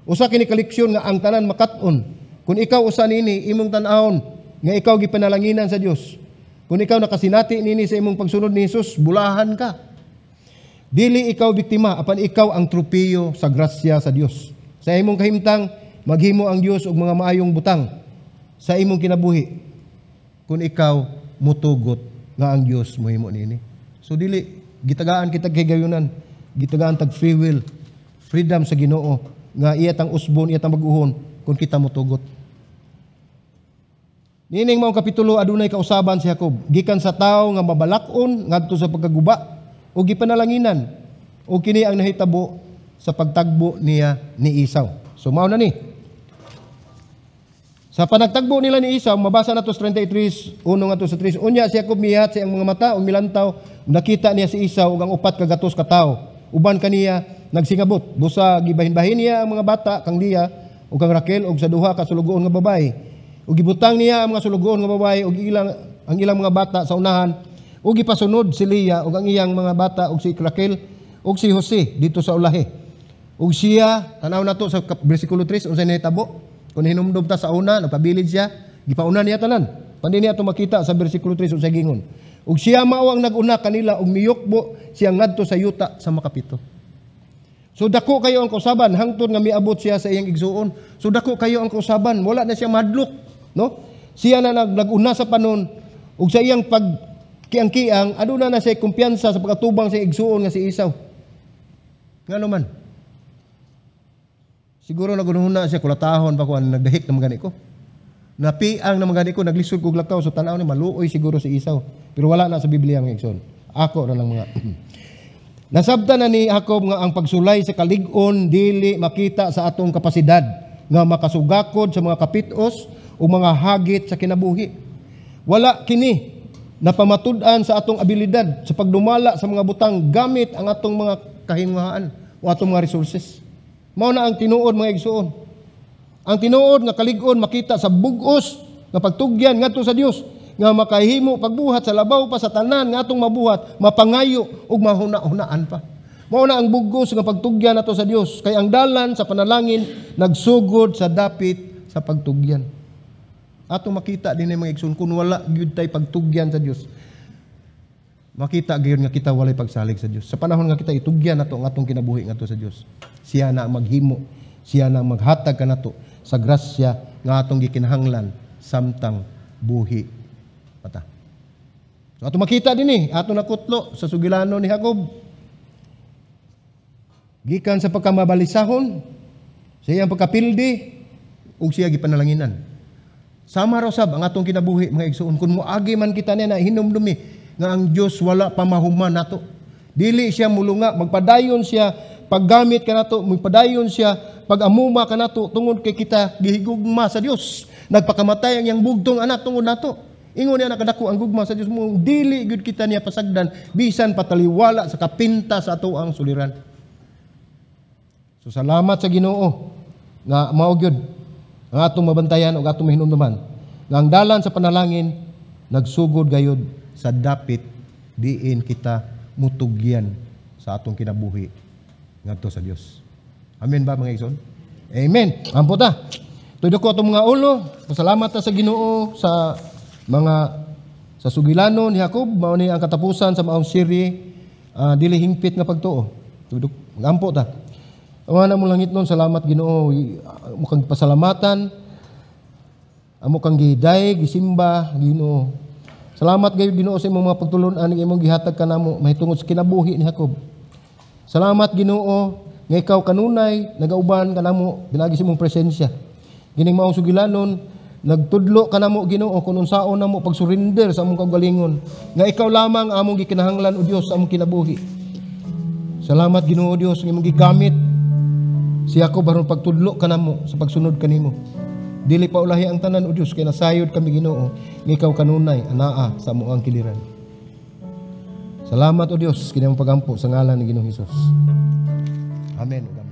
Usa kini ka leksyon nga ang tanan makat-on. Kung ikaw usa nini imong tan-awon nga ikaw gipanalanginan sa Dios. Kung ikaw nakasinati nini sa imong pagsunod ni Jesus, bulahan ka. Dili ikaw biktima, apan ikaw ang tropiyo sa grasya sa Dios. Sa imong kahimtang, maghimo ang Dios og mga maayong butang sa imong kinabuhi kung ikaw mutugot nga ang Dios mohimo niini. So dili gitagaan kita kagayunan, gitagaan tag free will, freedom sa Ginoo nga iya tang usbon, iya tang baguhon kung kita mutugot. Niining maong kapitulo adunay kausaban si Jacob gikan sa tawo nga mabalak-on ngadto sa pagkaguba o gipanalanginan, o kini ang nahitabo sa pagtagbo niya ni Esau. So mao na ni. Sa panagtagbo nila ni Esau, mabasa nato sa 33:1 ngadto sa 3. Unya si Jacob mihat sa iyang mga mata ug milantaw, nakita niya si Esau ug ang 400 ka tawo. Uban kaniya nagsingabot, busa gibahin-bahin niya ang mga bata kang Leah ug kang Raquel ug sa duha ka sulugoon nga babayi. Ug gibutang niya ang mga sulugoon nga babayi ug ang ilang mga bata sa unahan, ug gipasunod si Leah ug ang iyang mga bata ug si Raquel ug si Jose dito sa ulahi. Ug siya, tanaw nato sa bersikulo 3 unsay nahitabo. Kung hinumdum ta sa una, nagpabilid siya, gipauna niya tanan. Pandi niya ato makita sa bersikulo 3 unsay gingon. Ug siya mao ang nag-una kanila ug miyukbo siya ngadto sa yuta sa makapito. So dako kayo ang kausaban hangtod nga miabot siya sa iyang igsuon. So dako kayo ang kausaban, wala na siya mahadlok, no? Siya na nag-una sa panon ug sa iyang pagkiang-kiang aduna na siya kumpiyansa sa pagkatubang sa igsuon nga si Esau. Ngano man? Siguro nagununa siya, kulatahon pa ko, nagdahik na magani ko. Napiang na magani ko, naglisod kog lakaw, so tanaw ni maluoy siguro si Esau. Pero wala na sa Biblia ang igsoon. Ako na lang mga. Nasabta na ni Jacob nga ang pagsulay sa kalig-on dili makita sa atong kapasidad nga makasugakod sa mga kapitos o mga hagit sa kinabuhi. Wala kini napamatud-an sa atong abilidad sa pagdumala sa mga butang gamit ang atong mga kahinguhaan o atong mga resources. Mao na ang tinuod mga igsuon. Ang tinuod nga kalig-on makita sa bug-os nga pagtugyan ngadto sa Dios nga makahimo pagbuhat sa labaw pa sa tanan nga atong mabuhat, mapangayo ug mahuna-hunaan pa. Mao na ang bug-os nga pagtugyan nato sa Dios kay ang dalan sa panalangin nagsugod sa dapit sa pagtugyan. Atong makita din mga igsuon kung wala gyud tay pagtugyan sa Dios. Makita gyud nga kita walay pagsalig sa Dios. Sa panahon nga kita itugyan nato ang atong kinabuhi ngadto sa Dios. Siya na ang maghimo, siya na ang maghatag kanato sa grasya nga atong gikinahanglan samtang buhi pata. So ato makita dinhi, ato nakutlo sa sugilano ni Jacob. Gikan sa pagkamabalisahon, sa iyang pagkapildi ug siya gipanalanginan. Sama raw sab ang atong kinabuhi mga igsuon, kun moagi man kita niya na hinumdumi nga ang Dios wala pa mahuman nato. Dili siya mulunga, magpadayon siya paggamit kanato, magpadayon siya pag-amuma kanato tungod kay kita gihigugma sa Dios. Nagpakamatay ang iyang bugtong anak tungod nato. Ingon niya nakadako ang gugma sa Dios mo, dili gyud kita niya pasagdan bisan pataliwala sa kapinta sa ato ang suliran. So salamat sa Ginoo nga mao gyud ang atong mabantayan ug atong mahinumduman nga ang dalan sa panalangin nagsugod gayud sa dapit diin kita mutugyan sa atong kinabuhi ngadto sa Dios. Amen ba mga igsoon? Amen. Ampo ta. Tuyo ko atong mga ulo. Pasalamat ta sa Ginoo sa mga sa sugilano ni Jacob, mao ni ang katapusan sa maong serye dili hingpit nga pagtuo. Tuyo ampo ta. Ama na mo langit nun, salamat Ginoo, amo kang pasalamatan, amo kang giday, gisimba Ginoo. Salamat gayo Ginoo sa imong mga pagtulun-an nga imong gihatag kanamo mahitungod sa kinabuhi ni Jacob. Salamat Ginoo nga ikaw kanunay nagauban kanamo pinaagi sa imong presensya. Kining maong sugilanon, nagtudlo kanamo, Ginoo, kung unsaon namo pagsurrender sa among kaugalingon nga ikaw lamang among gikinahanglan, O Dios, sa among kinabuhi. Salamat, Ginoo Dios, nga imong gigamit si Jacob aron pagtudlo kanamo sa pagsunod kanimo. Dili pa ulahi ang tanan, O Dios, kay nasayod kami, Ginoo, nga ikaw kanunay anaa sa among kiliran. Salamat, O Dios, kini among pagampo sa ngalan ni Ginoong Hesus. Amen.